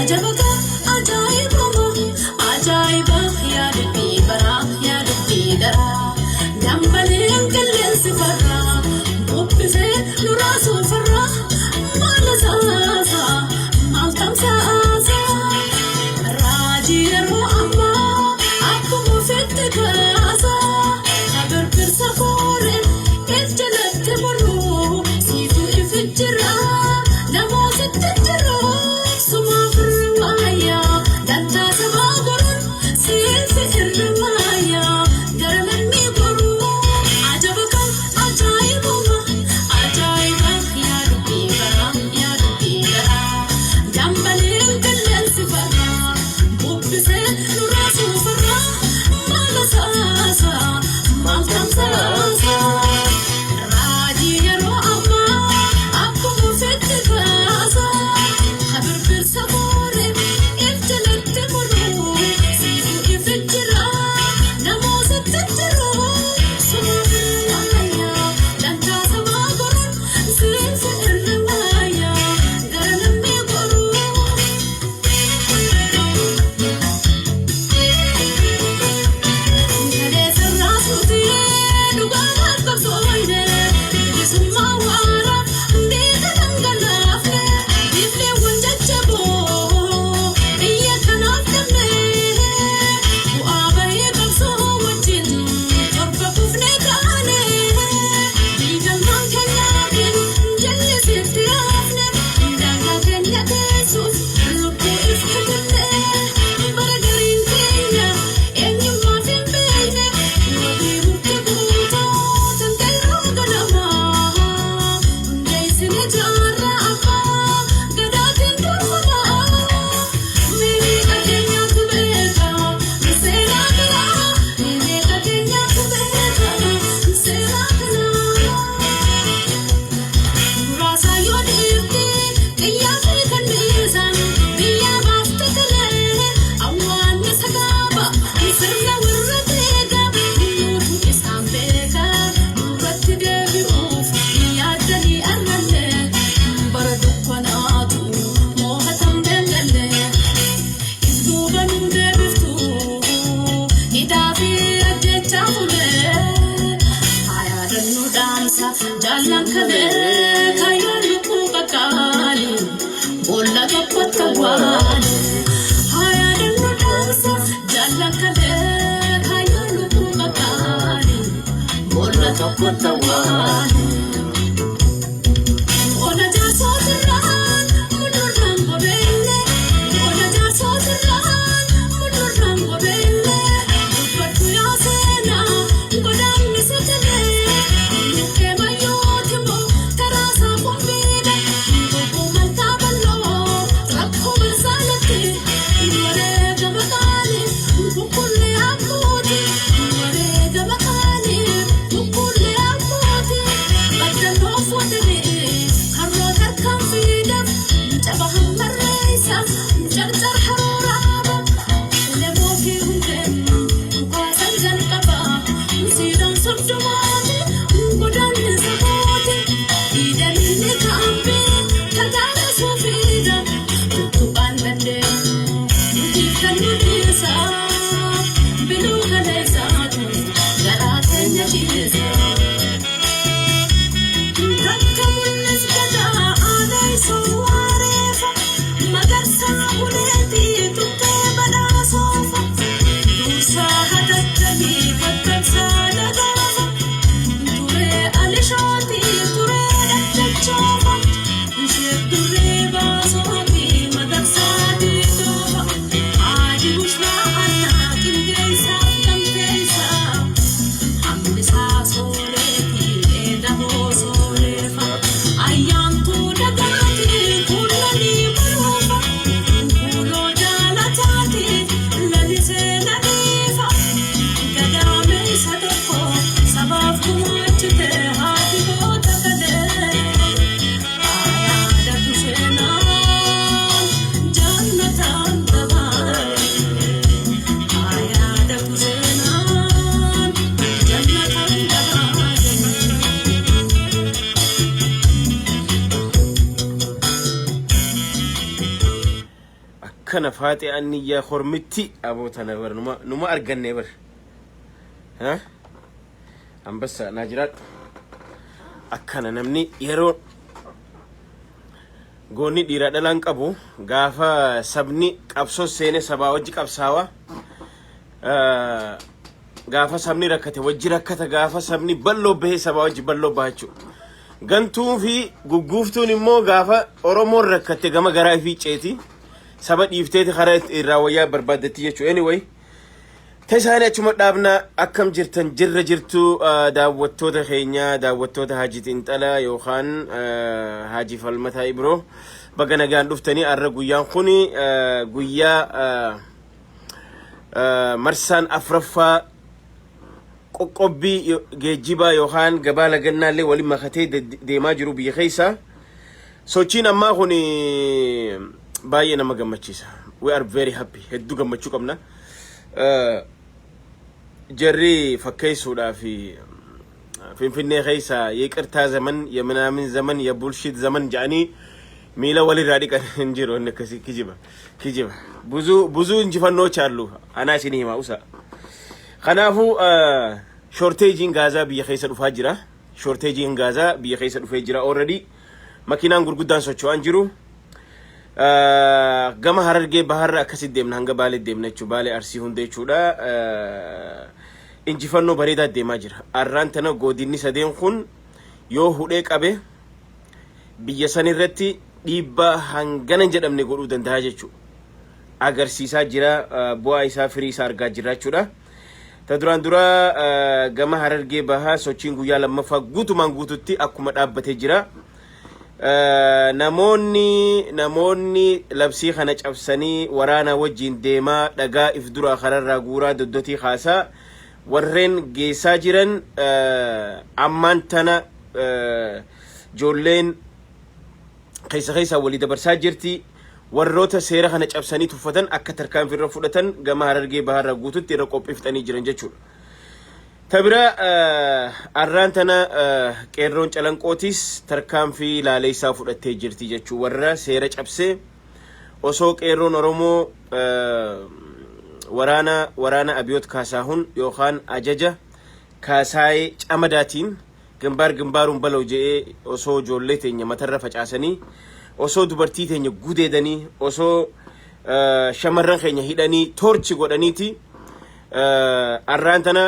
Ajabaka ajaa'ibuma ajaa'iba yaa dubbii baraa yaa dubbii garaa dambaleen qilleensi farraa bubbisee nurraa suufarraa maal saasa maal tamsaasa raajii yeroo ammaa akkuma ofitti kaasa birbirsa kooreen if jalatti muruu siitu if jira namootatti jiru sumaaf irra waayaa dantaa sabaa goruun siif irra waayaa gara lammii goruu ajaba kan ajaa'ibuma ajaa'iba yaa dubbii baraa yaa dubbii garaa dambaleen qilleensi farraa bubbisee nurraa suufarraa maal saasa maal tamsaasa raajii yeroo ammaa akkuma ofitti kaasa birbirsa kooree if jalatti muruu siitu if jira namootatti jiru sumaaf irra waayaa dantaa sabaa goruun siif irra waayaa gara lammii goruu. Bara gariin keenya eenyummaaf hin beekne wabii mukti guutuu tanqeerroo ganamaa hundeessine jaarraa abbaa gadaatiin dorgomaa meeqa keenyaatu beeka seenaa kanaa meeqa keenyaatu beeka seenaa kanaa. Muraasa yoo dhiirti xiyyaa fi kanniisaan biyya baafte galee awwaannisa gaaba sirna warra beeka nuutu isaan beeka duratti deebi'uuf yaaddanii arganne bara dukkanaatu moo'atan beellanne duuba nu deebiftu hidhaa fi ajjechaa fulee Ayaadannu dhaamsa jaallan kalee kaayyoon lubbuu qaqqaali boolla tokkotti awwaale. Ayaadannu dhaamsa jaallan kalee kaayyoon lubbuu qaqqaali boolla tokkotti awwaale. Ona jaarsootirraan mudurraan gobeelle Ona jaarsootirraan mudurraan gobeelle Dubbadhu yaa seenaa godaanni sagalee Lukkee mayyooti moo taraasaa qumbiidha Gobbuu malkaa bal'oo rakkoo barsaalatti Wareegama qaalii kukkullee abbooti Wareegama qaalii kukkullee abbooti Baddannoo fuutanii harroota harkaan fiidam caba hammarreessa carcar harooraaba lemoo fi hundeen dhukaasan jalqaba siidaan soddomaati godaanni sabooti dhiidhaminni kaambee tagaala suufiidha tuttuqaan dandeenyu nutiif kan nu dhiisa biluu kaleessaatu garaa keenya ciisa. Bakka mul'is gadaa aadaa isoo waareefa magarsaa buleetii tuttee badhaasoofa dursaa hatattanii hattamsaa dagaafa turee alishootii turee dhaddachoofa ishee duree baasootii magarsaa diidoofa haadi bushnaa annaa qindeessaaf gamteessaa. Hambisaa sooretii dheedahoo soorefa ayyaantuu dhagaatii kullanii baruufa Akkana faaxee anniyyaa hormitti aboo tana bar numa arganne bar. Ha? Ambassa naa jiraadhu. Akkana namni yeroo goonni dhiiraa dhalaan qabu, gaafa sabni qabsoo seene sabaa wajji qabsaawa. Gaafa sabni rakkate wajji rakkata, gaafa sabni balloo bahee sabaa wajji balloo baha jechuudha. Gantuu fi gugguuftuun immoo gaafa Oromoon rakkatte gama garaa ifii ceeti. Saba dhiifteeti karaa irraa wayyaa barbaaddatti jechuudha. Anyway, tasaanii achuma dhaabna. Akkam jirtan? Jirra jirtu daawwattoota keenya, daawwattoota Haji Xinxalaa yookaan Haji Falmataa Ibroo, baga nagaan dhuftanii. Har'a guyyaan kun guyyaa marsaan afraffaa qoqqobbii geejjibaa yookaan gabaa lagannaallee waliin makatee deemaa jiru biyya keessa. Sochiin ammaa kun baay'ee nama gammachiisa. We are very happy. Hedduu gammachuu qabna. Jarri fakkeessuudhaa fi Finfinnee keessa "ይቅርታ ዘመን" የምናምን ዘመን የ bullshit ዘመን jedhanii miila walirraa dhiqan hin jiru. Inni akkasii kijiba kijiba. ብዙ ብዙ injifannooች አሉ, anaa isin hima usa. Kanaafuu shortageiin gaazaa biyya keessa dhufaa jira. Shortageiin gaazaa biyya keessa dhufee jira already. Makiinaan gurguddaan socho'an jiru. Gama Harargee baharra akkasitti deemna, hanga Baalee deemna jechuudha. Baalee, Arsii hunda jechuudha. Injifannoo bareedaa deemaa jira. Arraan tana godinni sadeen kun yoo hudhee qabe biyya san irratti dhiibbaa hangana hin jedhamne godhuu danda'a jechuudha. Agarsiisaa jira, bu'aa isaa, firii isaa argaa jira jechuudha. Ta duraan dura gama Harargee bahaa sochiin guyyaa lammaffaa guutumaan guututti akkuma dhaabbatee jira. Namoonni labsii kana cabsanii waraana wajjin deemaa, dhagaa if duraa kararraa guuraa, doddotii kaasaa warreen geessaa jiran, ammaan tana ijoolleen keessa keessaa walii dabarsaa jirti. Warroota seera kana cabsanii tuffatan akka tarkaanfii irra fudhatan gama Harargee baharraa guututti irra qophiiftanii jiran jechuudha. Tabira arraan tana qeerroon Calanqootis tarkaanfii laaleessaa fudhattee jirti jechuu. Warra seera cabsee osoo qeerroon Oromoo waraana Abiyoot Kaasaahun yookaan ajaja Kaasaayee Camadaatiin ግንባር ግንባሩን በለው je'ee osoo ijoollee teenya matarra facaasanii, osoo dubartii teenya gudeedanii, osoo shamarran keenya hidhanii torture godhaniiti, arraan tana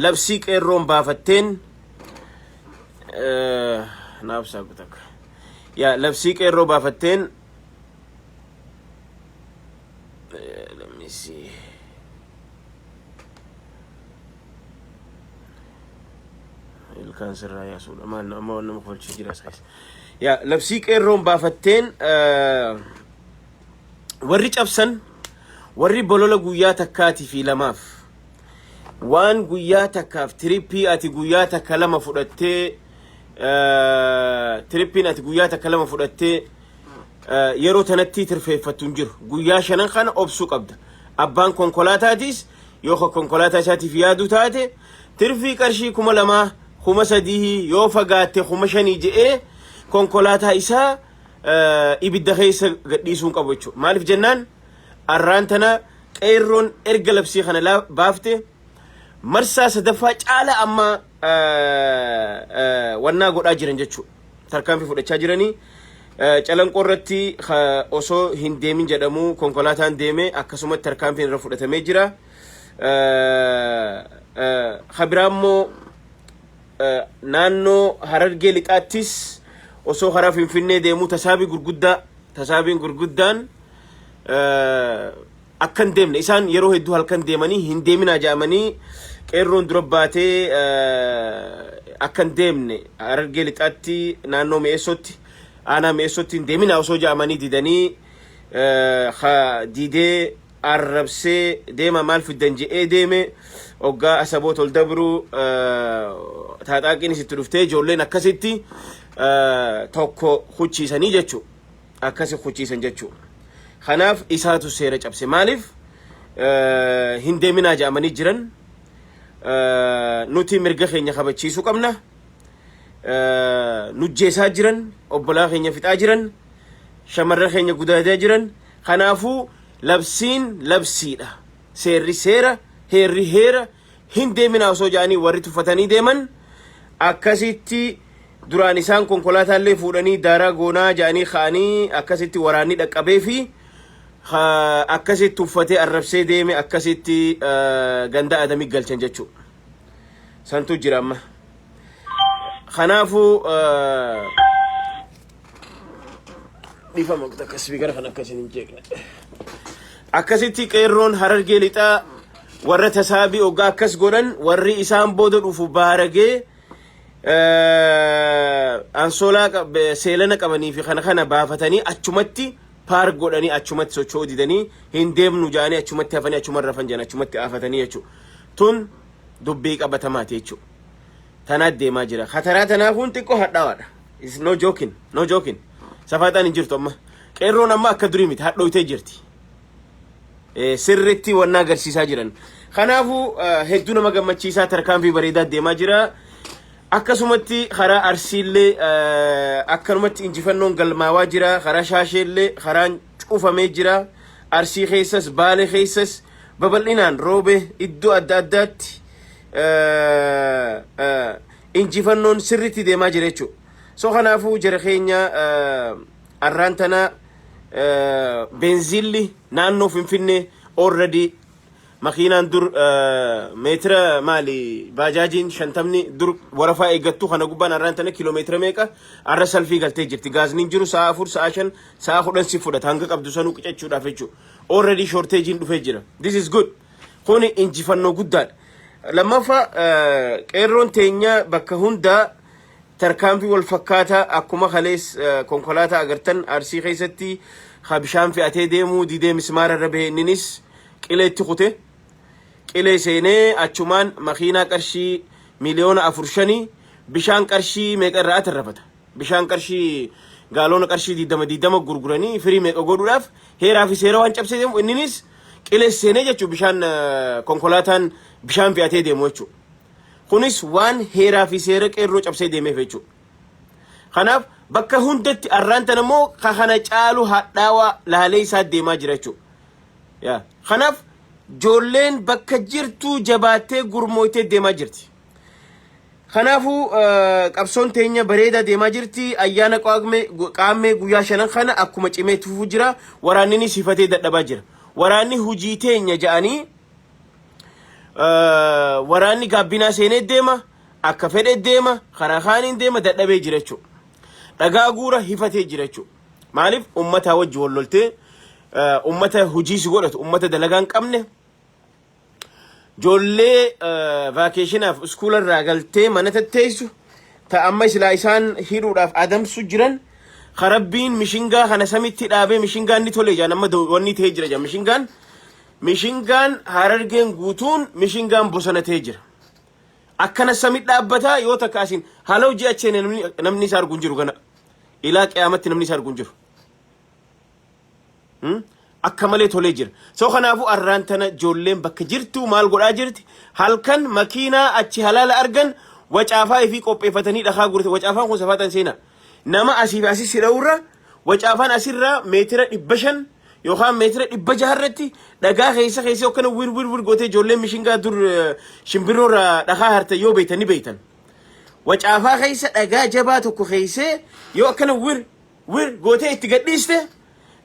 labsii qeerroon baafatteen naabsaa gutakka yaa labsii qeerroo baafatteen. Let me see. Ilkaan sirraa yaasuudha. Maal amma waan nama kolchuu jira as keessa. Yaa labsii qeerroon baafatteen warri cabsan, warri bolola guyyaa takkaatii fi lamaaf, waan guyyaa takkaaf trip ati guyyaa takka lama fudhattee, tripiin ati guyyaa takka lama fudhattee yeroo tanatti tirfeeffattu hin jiru. Guyyaa shanan kana obsuu qabda. Abbaan konkolaataatis yoo ka konkolaataa isaatiif yaadu taate, tirfii qarshii 2000, 3000, yoo fagaatte 5000 je'ee konkolaataa isaa ibidda keessa gadhiisuu hin qabu jechuudha. Maaliif jennaan, arraan tana qeerroon erga labsii kana baafte marsaa sadaffaa caala amma wannaa godhaa jiran jechuudha. Tarkaanfii fudhachaa jiranii. Calanqoo irratti osoo hin deemin jedhamu konkolaataan deeme, akkasumatti tarkaanfiin irra fudhatamee jira. Kabiraa immoo naannoo Harargee lixaattis osoo karaa Finfinnee deemuu tasaabii gurguddaa, tasaabiin gurguddaan akka hin deemne, isaan yeroo hedduu halkan deemanii hin deeminaa jedhamanii, qeerroon dura baatee akka hin deemne, Harargee lixaatti naannoo Mi'eessootti, aanaa Mi'eessootti hin deeminaa osoo jedhamanii didanii, didee arrabsee deema, maal fiddan je'ee deeme. Hoggaa Asaboot ol dabru taxaaqiin isitti dhuftee ijoolleen akkasitti tokko huchiisanii jechuu, akkasi huchiisan jechuu. Kanaaf isaatu seera cabse. Maaliif hin deeminaa jedhamanii jiran? Nuti mirga keenya kabachiisuu qabna. Nujjeesaa jiran, obbolaa keenya fixaa jiran, shamarran keenya gudaadaa jiran. Kanaafuu labsiin labsiidha. Seerri seera, heerri heera, hin deeminaa osoo jedhanii warri tuffatanii deeman akkasitti duraan isaan konkolaataallee fuudhanii daaraa goonaa jedhanii ka'anii akkasitti waraanni dhaqqabee fi akkasitti tuffatee arrabsee deeme, akkasitti ganda adamii galchan jechuudha. Santu jira amma. Kanaafuu dhiifama, akkasii gara kan akkasiin hin jeeqne. Akkasitti qeerroon Harargee Lixaa warra tasaabii hoggaa akkas godhan, warri isaan booda dhufu baaragee ansoolaa seelana qabanii fi kana kana baafatanii achumatti park godhanii, achumatti socho'uu didanii, hin deemnu jedhanii achumatti hafanii, achuma rafan jedhan, achumatti afatanii jechuudha. Tun dubbii qabatamaati jechuudha. Tanaat deemaa jira. Kataraa tanaafuun xiqqoo hadhaawaadha. Is no joking, no joking. Safaaxaan hin jirtu amma. Qeerroon amma akka durii miti, hadhooytee jirti. Sirritti wanna agarsiisaa jiran. Kanaafuu hedduu nama gammachiisaa, tarkaanfii bareedaa deemaa jira. Akkasumatti karaa Arsiillee akkanumatti injifannoon galmaawaa jira. Karaa Shaasheellee karaan cufamee jira. Arsii keessas, Baale keessas, babal'inaan Roobe, iddoo adda addaatti injifannoon sirritti deemaa jira jechuudha. So kanaafuu jara keenya, arraan tana beenziilli naannoo Finfinnee already makiinaan dur meetira maali, baajaajiin 50 dur warafaa eeggattu kana gubbaan arraan tana kiiloomeetira meeqa arra salfii galtee jirti. Gaazniin jiru sa'a 4, sa'a 5, sa'a 10 si fudhata hanga qabdu sanuu qicachuudhaaf jechuudha. Already shortageiin dhufee jira. This is good. Kuni injifannoo guddaadha. Lammaffaa, qeerroon teenya bakka hundaa tarkaanfii wal fakkaataa akkuma kalees konkolaataa agartan Arsii keessatti ha bishaan fe'atee deemuu didee mismaara irra bahee, inninis qileetti kute. Qilee seenee achumaan makiinaa qarshii miliyoona 4 5 bishaan qarshii meeqa irraa atarrafata. Bishaan qarshii gaaloona qarshii 20 20 gurguranii firii meeqa godhuudhaaf heeraa fi seera waan cabsee deemu, inninis qilee seenee jechuun bishaan konkolaataan bishaan fe'atee deemu jechuudha. Kunis waan heeraa fi seera qeerroo cabsee deemeef jechuudha. Kanaaf bakka hundatti arraan tana immoo ka kana caalu hadhaawaa laalee isaa deemaa jira jechuudha. Yaa. Kanaaf ijoolleen bakka jirtu jabaattee gurmooytee deemaa jirti. Kanaafuu qabsoon teenya bareedaa deemaa jirti. Ayyaana Qaammee guyyaa shanan kana akkuma cimee tufuu jira. Waraanni ni sifatee dadhabaa jira. Waraanni hujii teenya ja'anii waraanni gaabbinaa seenee deema. Akka fedhe deema. Karaa kaaniin deema, dadhabee jira jechuudha. Dhagaa guura hifatee jira jechuudha. Maaliif uummataa wajji wal loltee, uummata hojii si godhatu, uummata dalagaa hin qabne, ijoollee vacationaaf iskuula irraa galtee mana tatteessu ta amma silaa isaan hidhuudhaaf adamsu jiran, karabbiin mishingaa kana samitti dhaabee mishingaan ni tole jaan, amma wanni ta'ee jira jaan, mishingaan Harargeen guutuun mishingaan bosona ta'ee jira. Akkana sami dhaabbataa yoo takka asiin haala hojii acheen namni isa argu hin jiru, gana ilaa qiyaamatti namni isa argu hin jiru. Akka malee tolee jira. So kanaafuu arraan tana ijoolleen bakka jirtu maal godhaa jirti? Halkan makiinaa achi halaala argan wacaafaa ifii qopheeffatanii dhakaa gurte. Wacaafaan kun safaatan seenaa. Nama asii fi asii si dha'urra wacaafaan asirraa meetira 500 yookaan meetira 600 irratti dhagaa keessa keessa yookaan wir wir wir gootee, ijoolleen mishingaa dur shimbirroorraa dhakaa hartan yoo beektan ni beektan. Wacaafaa keessa dhagaa jabaa tokko keessee yoo akkana wir wir gootee itti gadhiiste,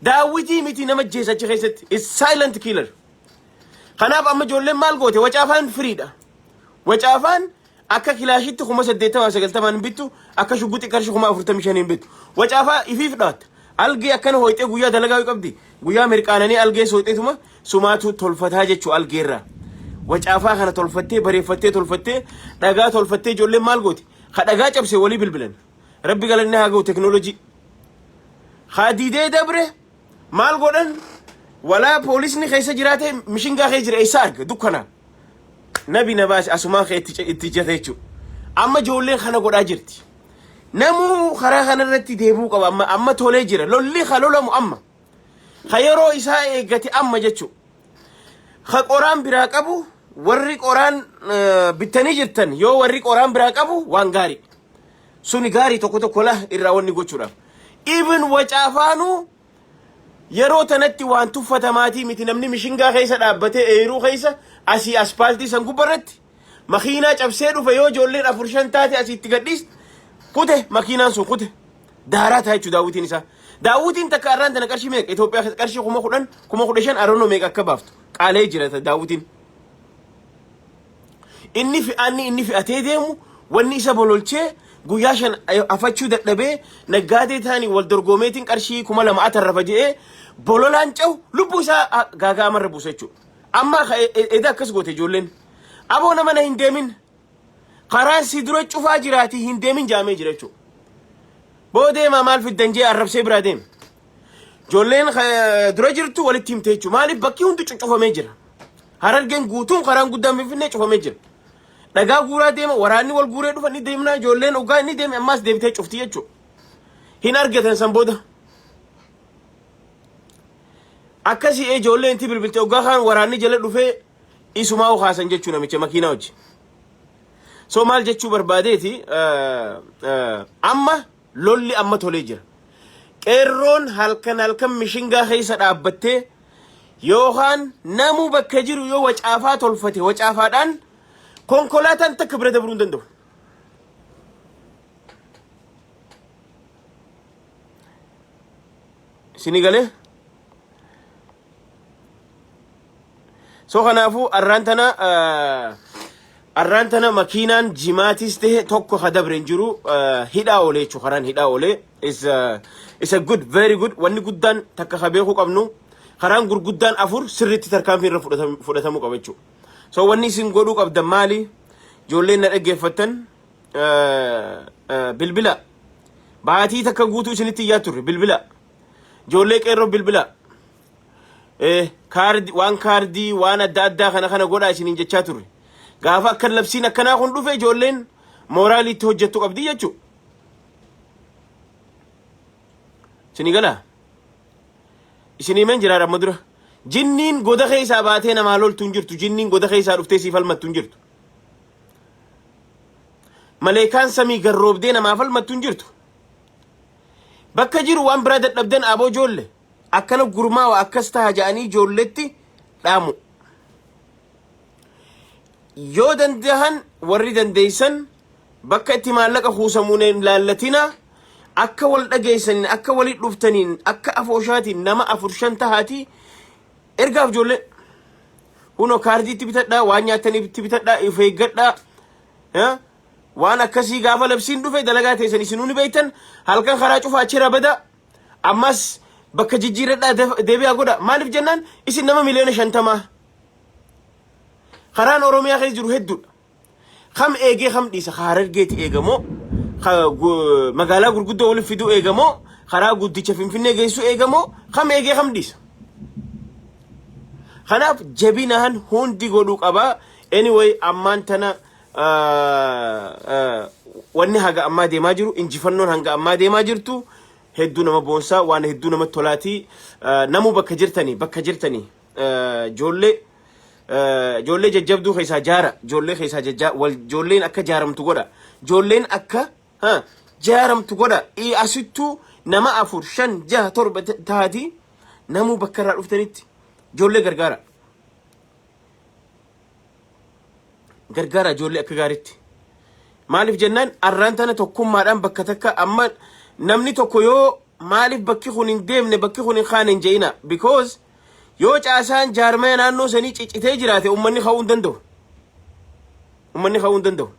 daawwitii miti, nama jeessa achi keessatti. Is silent killer. Kanaaf amma ijoolleen maal goote? Wacaafaan firiidha. Wacaafaan akka kilaashitti 80,000 90,000 hin bittu, akka shugguxi qarshii 45,000 hin bittu. Wacaafaa ifiif dhaatta. Algee akkana hoyxee guyyaa dalagaa yoo qabdi. Guyyaa mirqaananii algee sooxeetuma sumaatu tolfataa jechuu algeerraa. Wacaafaa kana tolfattee, bareeffattee tolfattee, dhagaa tolfattee, ijoolleen maal gooti? Ka dhagaa cabse walii bilbilan. Rabbi galanni haa ga'u teknoolojii. Haa didee dabre maal godhan? Walaa poolisni keessa jiraate, mishingaa keessa jira, eessa arga dukkana. Nabi na baase, asumaan kee itti ijjata jechuudha. Amma ijoolleen kana godhaa jirti. Namuu karaa kanarratti deebi'uu qaba, amma tolee jira. Lolli ka lolamu amma. Ka yeroo isaa eeggate amma jechuudha. Ka qoraan biraa qabu, warri qoraan bittanii jirtan, yoo warri qoraan biraa qabu waan gaarii. Suni gaarii tokko tokko la irraa wanni gochuudhaaf. Even wacaafaanuu Yeroo tanatti waan tuffatamaatii miti. Namni mishingaa keessa dhaabbatee eeruu keessa asii aspaaltii san gubbarratti makiinaa cabsee dhufe, yoo ijoolleen afur shan taate asiitti gadhiis kute, makiinaan sun kute, daaraa ta'a jechuudha daawwitiin isaa. Daawwitiin takka arraan tana qarshii meeqa Itoophiyaa keessa? Qarshii 10,000, 15,000, aroonoo meeqa akka baaftu qaalee jira daawwitiin. Inni fi'aanni inni fi'atee deemu wanni isa bololchee guyyaa 5 afachuu dadhabee naggaadee ta'anii wal dorgomeetiin qarshii 2,000 atarrafa jedhee bololaan cehu lubbuu isaa gaaga'amarra buusa jechuudha. Amma eda akkas goote ijoolleen. Aboo, nama na hin deemin. Karaan si dura cufaa jiraati, hin deemin jaamee jira jechuudha. Boo deemaa, maal fiddan jee arrabsee biraa deeme. Ijoolleen dura jirtu walitti himte jechuudha. Maaliif? Bakki hundi cuccufamee jira. Harargeen guutuun karaan guddaan Finfinnee cufamee jira. Dhagaa guuraa deema, waraanni wal guuree dhufa, ni deemnaa ijoolleen ogaa inni deeme ammaas deebitee cufti jechuudha. Hin argatan san booda. Akkasii ijoolleen itti bilbilte, ogaa kaan waraanni jala dhufee isumaa kaasan jechuu namicha makiinaa hojii. So maal jechuu barbaadeeti, amma lolli amma tolee jira. Qeerroon halkan halkan mishingaa keessa dhaabbattee yookaan namuu bakka jiru yoo wacaafaa tolfate, wacaafaadhaan konkolaataan takka bira dabruu hin danda'u. Isinii galee? So kanaafuu arraan tana makiinaan jimaatis ta'e tokko ka dabre hin jiru, hidhaa oolee jechuudha, karaan hidhaa oolee is a good, very good. Wanni guddaan takka ka beekuu qabnu, karaan gurguddaan afur sirriitti tarkaanfii irra fudhatamuu qaba jechuudha. So wanni isin godhuu qabdan maali? Ijoolleen na dhaggeeffattan, bilbila baatii takka guutuu isinitti iyyaa turre, bilbila ijoollee qeerroo, bilbila kaardii, waan kaardii, waan adda addaa kana kana godhaa isiniin jechaa turre. Gaafa akka labsiin akkanaa kun dhufe ijoolleen mooraaliitti hojjettu qabdi jechuudha. Isinii galaa? Isinii meen jiraadha amma dura. Jinniin goda keessaa baatee namaa loltu hin jirtu. Jinniin goda keessaa dhuftee siif falmattu hin jirtu. Maleekaan samii garroobdee namaa falmattu hin jirtu. Bakka jiru waan biraa dadhabdan, aboo ijoolle akkana gurmaawa, akkas taha jedhanii ijoolletti dhaamu. Yoo dandahan, warri dandeessan, bakka itti maallaqa kuusamuun hin laallatina, akka wal dhageessaniin, akka walit dhuftaniin, akka afooshaatiin nama afur shan tahaatii ergaaf ijoollee hunoo kaardiitti bitadhaa, waan nyaataniitti bitadhaa, of eeggadhaa. Waan akkasii gaafa labsiin dhufe dalagaa teessan isinuu ni beektan. Halkan karaa cufaa achirra bada, ammas bakka jijjiiradhaa, deebi'aa godha. Maaliif jennaan, isin nama 50 miliyoona. Karaan Oromiyaa keessa jiru hedduudha. Kam eegee kam dhiisa? Ka Harargeeti eegamoo, magaalaa gurguddoo walitti fiduu eegamoo, karaa guddicha Finfinnee geessuu eegamoo, kam eegee kam dhiisa? Kanaaf jabinaan hundi godhuu qabaa. Anyway, ammaan tana wanni haga ammaa deemaa jiru, injifannoon hanga ammaa deemaa jirtu hedduu nama boonsaa, waan hedduu namatti tolaatii. Namuu bakka jirtanii ijoollee jajjabduu keessaa jaara, ijoollee keessaa jajjaa wal, ijoolleen akka jaaramtu godha, ijoolleen akka jaaramtu godha. Asittuu nama afur, shan, jaha, torba taati, namuu bakka irraa dhuftanitti ijoollee gargaara, gargaara ijoollee akka gaariitti. Maaliif jennaan, arraan tana tokkummaadhaan bakka takka amma namni tokko yoo maaliif bakki kun hin deemne, bakki kun hin kaane hin je'ina, because yoo caasaan jaarmaya naannoo sanii ciccitee jiraate ummanni ka'uu hin danda'u. Ummanni ka'uu hin danda'u.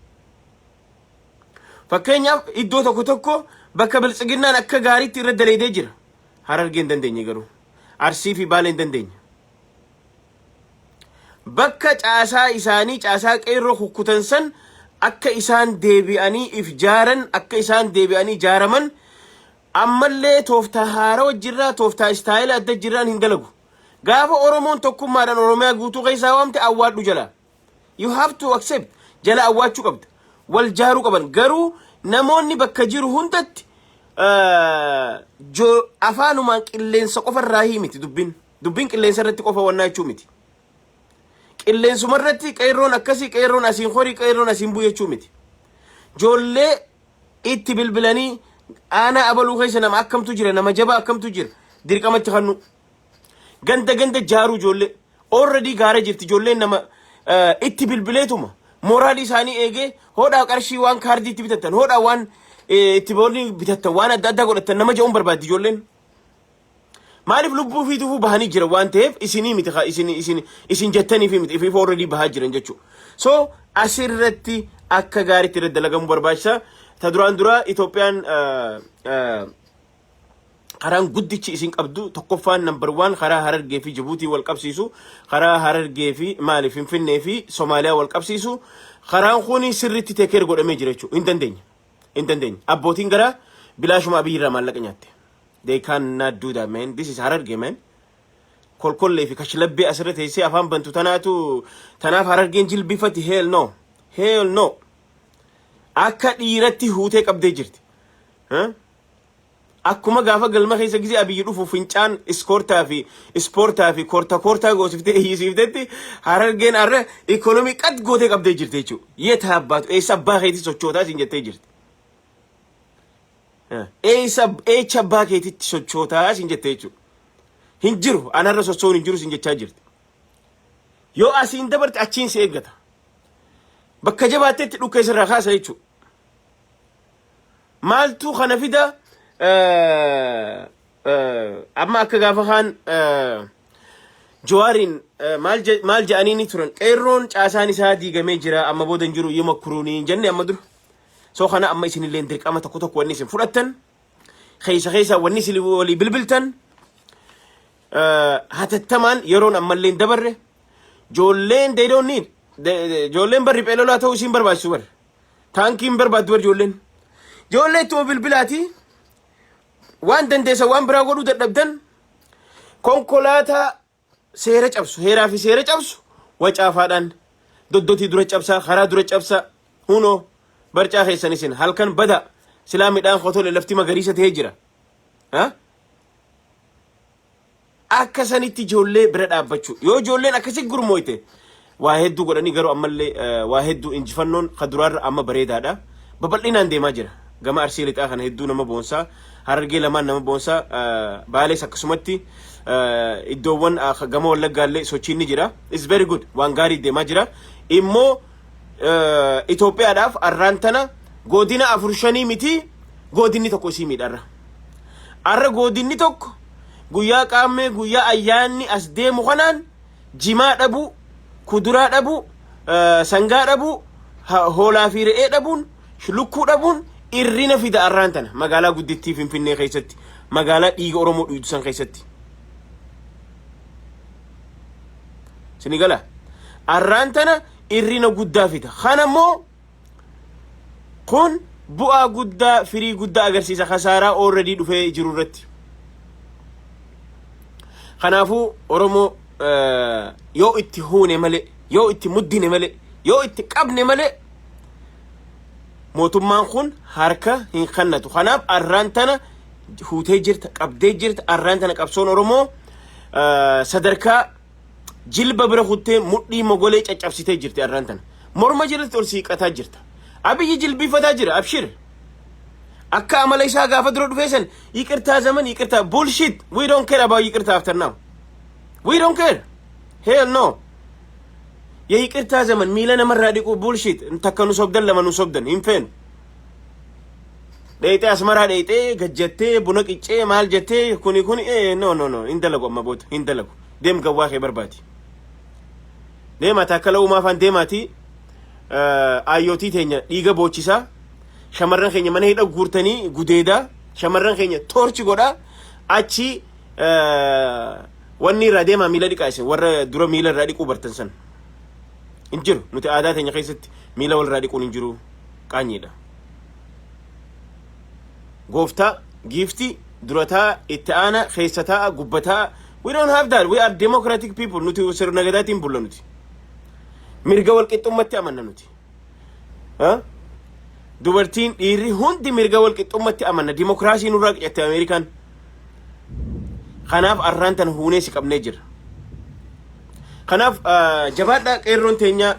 Fakkeenyaaf, iddoo tokko tokko bakka biltsiginnaan akka gaariitti irra daleedee jira. Harargee hin dandeenye garuu. Arsii fi Baalee hin dandeenye. Bakka caasaa isaanii, caasaa qeerroo kukkutan san, akka isaan deebi'anii if jaaran, akka isaan deebi'anii jaaraman, ammallee tooftaa haaraa jirraa, tooftaa istaayila adda jirraan hin dalagu. Gaafa Oromoon tokkummaadhaan Oromiyaa guutuu keessaa waamte, awwaadhu jala. You have to accept, jala awwaachuu qabda. Wal jaaruu qaban garuu namoonni bakka jiru hundatti afaanumaan qilleensa qofa irraa miti dubbiin. Dubbiin qilleensa irratti qofa wannaa jechuu miti. Qilleensuma irratti qeerroon akkasii, qeerroon asiin horii, qeerroon asiin bu'u jechuu miti. Ijoollee itti bilbilanii aanaa abaluu keessa nama akkamtu jira, nama jabaa akkamtu jira, dirqamatti kannu. Ganda ganda jaaruu, ijoollee already gaara jirti. Ijoolleen nama itti bilbileetuma mooraalii isaanii eegee, hodhaa qarshii waan kaardii itti bitattan, hodhaa waan itti boolli bitattan, waan adda addaa godhattan nama jedhuun barbaaddi ijoolleen. Maaliif? Lubbuu fiituufuu bahanii jira waan ta'eef, isinii miti, isin isin isin jettaniif miti, ifiif already bahaa jiran jechuudha. So asirratti akka gaariitti irratti dalagamuu barbaachisa. Ta duraan dura Itoophiyaan karaan guddichi isin qabdu tokkoffaan, number one, karaa Harargee fi Jibuutii wal qabsiisu, karaa Harargee fi maali, Finfinnee fi Somaaliyaa wal qabsiisu. Karaan kun sirriitti take care godhamee jira jechuudha. Hin dandeenya. Hin dandeenya. Abbootiin garaa bilaashuma Abiyyi irraa maallaqa nyaatte. They cannot do that, man. This is Harargee, man. Kolkollee fi kashlabbee asirra teessee afaan bantu tanaatu tanaaf Harargeen jilbifatti. Hell no. Hell no. Akka dhiiratti huutee qabdee jirti. Akkuma gaafa galma keessa gisee Abiyyi dhufu fincaan iskoortaa fi ispoortaa fi koorta koortaa goosiftee hiisiiftetti, Harargeen har'a ikoonomii qad gootee qabdee jirti jechuudha. Yeeta abbaatu eessa abbaa keetii sochootaa siin jettee jirti. Eessa eecha abbaa keetitti sochootaa siin jettee jechuudha. Hin jiru, anarra socho'uun hin jiru siin jechaa jirti. Yoo asiin dabarte achiin si eeggata. Bakka jabaatteetti dhukkee sirraa kaasa jechuudha. Maaltu kana fida? Amma akka gaafa kaan Jawaariin maal je'anii ni turan, qeerroon caasaan isaa diigamee jira, amma booda hin jiru, yoo makkuruunii jenne amma dura. So kana amma isinillee dirqama tokko tokko wanni isin fudhattan, keessa keessa wanni isin walii bilbiltan, hatattamaan yeroon ammallee hin dabarre. Ijoolleen, they don't need, ijoolleen barri pheelolaa ta'uu isiin barbaachisu, bar taankiin barbaaddu bar. Ijoollee ittuma bilbilaati, waan dandeessa waan biraa godhuu dadhabdan, konkolaataa seera cabsu, heeraa fi seera cabsu wacaafaadhaan doddotii dura cabsaa, karaa dura cabsaa, hunoo barcaa keessan isin halkan bada silaa midhaan kotole, lafti magariisa ta'ee jira. Akka sanitti ijoollee bira dhaabbachuu, yoo ijoolleen akkasi gurmooyte waa hedduu godhanii, garuu ammallee waa hedduu injifannoon kaduraarra amma bareedaadha. Babal'inaan deemaa jira. Gama Arsii Lixaa kana hedduu nama boonsaa, Harargee lamaan nama boonsaa, Baalees akkasumatti, iddoowwan gama Wallaggaallee sochiin ni jira. It's very good, waan gaarii deemaa jira. Immoo Itoophiyaadhaaf arraan tana godina afur shanii miti, godinni tokko isii miidharra. Arra godinni tokko guyyaa qaammee, guyyaa ayyaanni as deemu kanaan jimaa dhabuu, kuduraa dhabuu, sangaa dhabuu, hoolaa fi re'ee dhabuun, lukkuu dhabuun irrina fida arraan tana magaalaa guddittii Finfinnee keessatti, magaalaa dhiiga Oromoo dhuydu san keessatti. Sini gala, arraan tana irrina guddaa fida. Kana immoo kun bu'aa guddaa, firii guddaa agarsiisa kasaaraa already dhufee jiru irratti. Kanaafuu Oromoo, yoo itti huune malee, yoo itti muddine malee, yoo itti qabne malee, mootummaan kun harka hin kannatu. Kanaaf arraan tana huutee jirta, qabdee jirta. Arraan tana qabsoon Oromoo sadarkaa jilba bira kuttee mudhii mogolee caccabsitee jirti arraan tana. Morma jalatti ol siiqataa jirta. Abiyyi jilbiifataa jira, abshir. Akka amala isaa gaafa dura dhufee san ይቅርታ ዘመን ይቅርታ bullshit. We don't care about ይቅርታ after now. We don't care. Hell no. የይቅርታ ዘመን miila namarraa dhiquu bullshit. Takka nu sobdan, lama nu sobdan hin feenu. Dheexee Asmaraa dheexee gajjattee buna qiccee maal jettee, kuni kuni no, no, no, hin dalagu, amma booda hin dalagu. Deem, gawwaa kee barbaadi. Deemaa takkala uumaa afaan deemaati, ayyootii teenya dhiiga boochisaa, shamarran keenya mana hidha guurtanii gudeedaa, shamarran keenya torture godhaa, achi wanni irraa deemaa miila dhiqaa. Isin warra dura miila irraa dhiquu bartan san hin jiru. Nuti aadaa teenya keessatti miila walirraa dhiquun hin jiru, qaanyiidha. Gooftaa, giiftii, durataa, itti aana, keessa taa'a, gubbataa, we don't have that. We are democratic people. Nuti sirna gadaatiin bulla. Nuti mirga walqixxummatti amanna. Nuti dubartiin, dhiirri hundi mirga walqixxummatti amanna. Dimokiraasii nurraa qicatte Ameerikaan. Kanaaf arraan tan huunee si qabnee jira. Kanaaf jabaadhaa qeerroon teenya,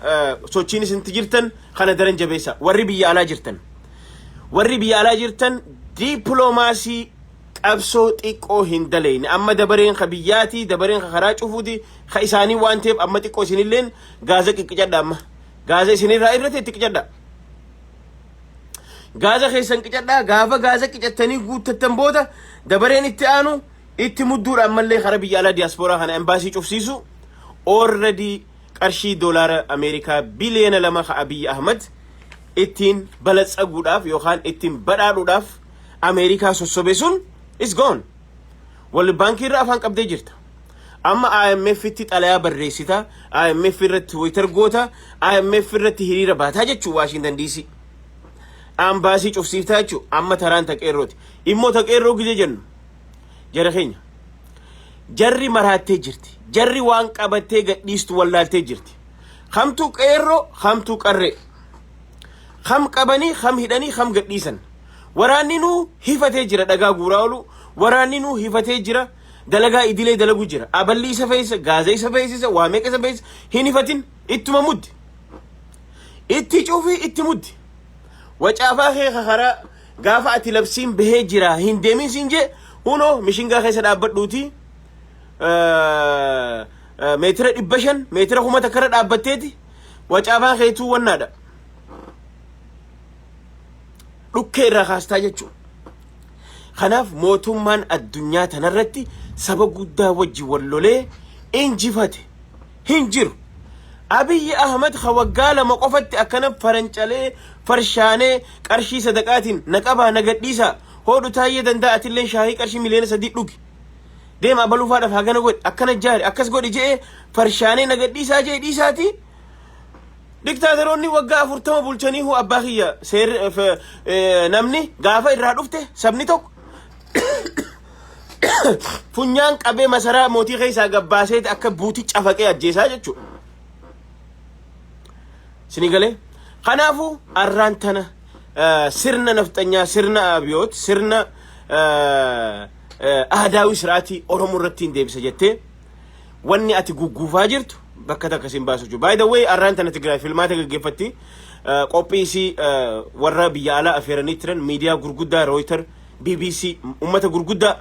sochiin isinti jirtan kana daran jabeessa. Warri biyya alaa jirtan, warri biyya alaa jirtan, diipiloomaasii Qabsoo xiqqoo hin daleyne. Amma dabareen ka biyyaati, dabareen ka karaa cufuuti, ka isaanii waan ta'eef amma xiqqoo isinilleen gaaza qiqqicadha amma. Gaaza isinirraa irratti itti qicadha. Gaaza keessan qicadhaa. Gaafa gaaza qicattanii guuttattan booda dabareen itti aanu itti mudduudha. Ammallee karaa biyya alaa diyaaspooraa kana embaasii cufsiisu. Already qarshii doolaara Ameerikaa biliyoona 2 ka Abiyyi Ahmad ittiin balatsaguudhaaf yookaan ittiin badhaadhuudhaaf Ameerikaa sossobe sun is gone. World Baankii irra afaan qabdee jirta. Amma IMF itti xalayaa barreessita, IMF irratti Twitter goota, IMF irratti hiriira baataa jechuu Washington DC. Ambaasii cufsiiftaa jechuu. Amma taraan taqeerrooti. Immoo taqeerroo gizee jennu, jara keenya, jarri maraattee jirti. Jarri waan qabattee gadhiistu wallaaltee jirti. Kamtu qeerroo, kamtu qarree? Kam qabanii, kam hidhanii, kam gadhiisan? Waraanni nuu hifatee jira dhagaa guuraa oolu. Waraanni nuu hifatee jira. Dalagaa idilee dalagu jira. Aballi isa fe'isa, gaaza isa fe'isisa, waa meeqa isa fe'isa. Hin hifatin, ittuma muddi. Itti cufii, itti muddi. Wacaafaa kee karaa gaafa ati labsiin bahee jira hin deemin siin jee, hunoo mishingaa keessa dhaabbadhuuti, meetira 500, meetira 1000 irra dhaabbatteeti wacaafaa keetuu wannaadha. Dhukkee irraa kaastaa jechuudha. Kanaaf mootummaan addunyaa tanarratti saba guddaa wajji wal lolee injifate hin jiru. Abiyyi Ahmad ka waggaa 2 qofatti akkana farancalee farshaanee qarshii sadaqaatiin na qabaa na gadhiisaa, hoodhu taayyee danda'a, atillee shaahii qarshii miliyoona 3 dhugi. Deema, abaluufaadhaaf hagana godhi, akkana jaari, akkas godhi je'ee farshaanee na gadhiisaa je'e dhiisaati. Diktaatoroonni waggaa 40 bulchanii hoo, abbaa kiyya, seerri namni gaafa irraa dhufte sabni tokko funyaan qabee masaraa mootii keessaa gabbaaseeti akka buutii cafaqee ajjeesaa jechuudha. Sini galee? Kanaafuu arraan tana sirna nafxanyaa, sirna abiyoot, sirna aadaawii siraatii Oromoo irratti hin deebisa jettee wanni ati gugguufaa jirtu bakka takka sin baasu jechuudha. By the way, arraan tana Tigraay filmaata gaggeeffatti. Qophii isii warra biyya alaa afeeranii turan, miidiyaa gurguddaa Reuters, BBC, ummata gurguddaa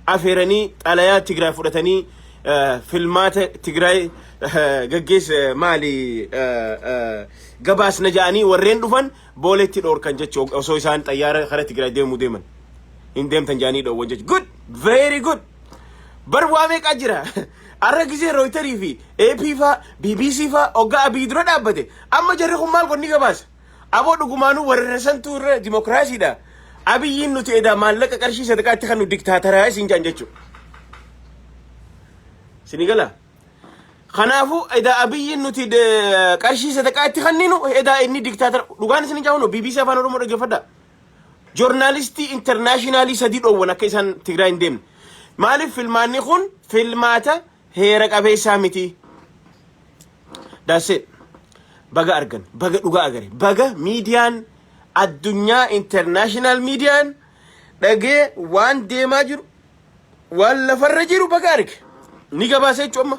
afeeranii xalayaa Tigraay fudhatanii filmaata Tigraay gaggeessa maali gabaasna ja'anii warreen dhufan booletti dhoorkan jechuudha osoo isaan xayyaara kara Tigraay deemuu deeman. Hin deemtan ja'anii dhoowwan jechuudha. Good! Very good! Bar waa meeqaa jira? Arra gisee Reuterii fi AP faa, BBC faa hoggaa Abiy dura dhaabbate. Amma jarri kun maal godhni gabaasa? Aboo, dhugumaanuu warra santuu irra dimokiraasiidha. Abiyyiin nuti edaa maallaqa qarshii sadaqaatti kan nu diktaataraa isin jaan jechuudha. Sini gala? Kanaafuu edaa Abiyyiin nuti qarshii sadaqaatti kanninu edaa inni diktaatara dhugaan isin jaawunu. BBC Afaan Oromoo dhaggeeffadhaa. Joornaalistii international sadii dhoowwan akka isaan Tigraay hin deemne. Maaliif? Filmaanni kun filmaata heera qabeessaa miti. That's it. Baga argan, baga dhugaa agare, baga miidiyaan addunyaa, international miidiyaan dhagee waan deemaa jiru, waan lafarra jiru baga arge. Ni gabaasa jechuun amma.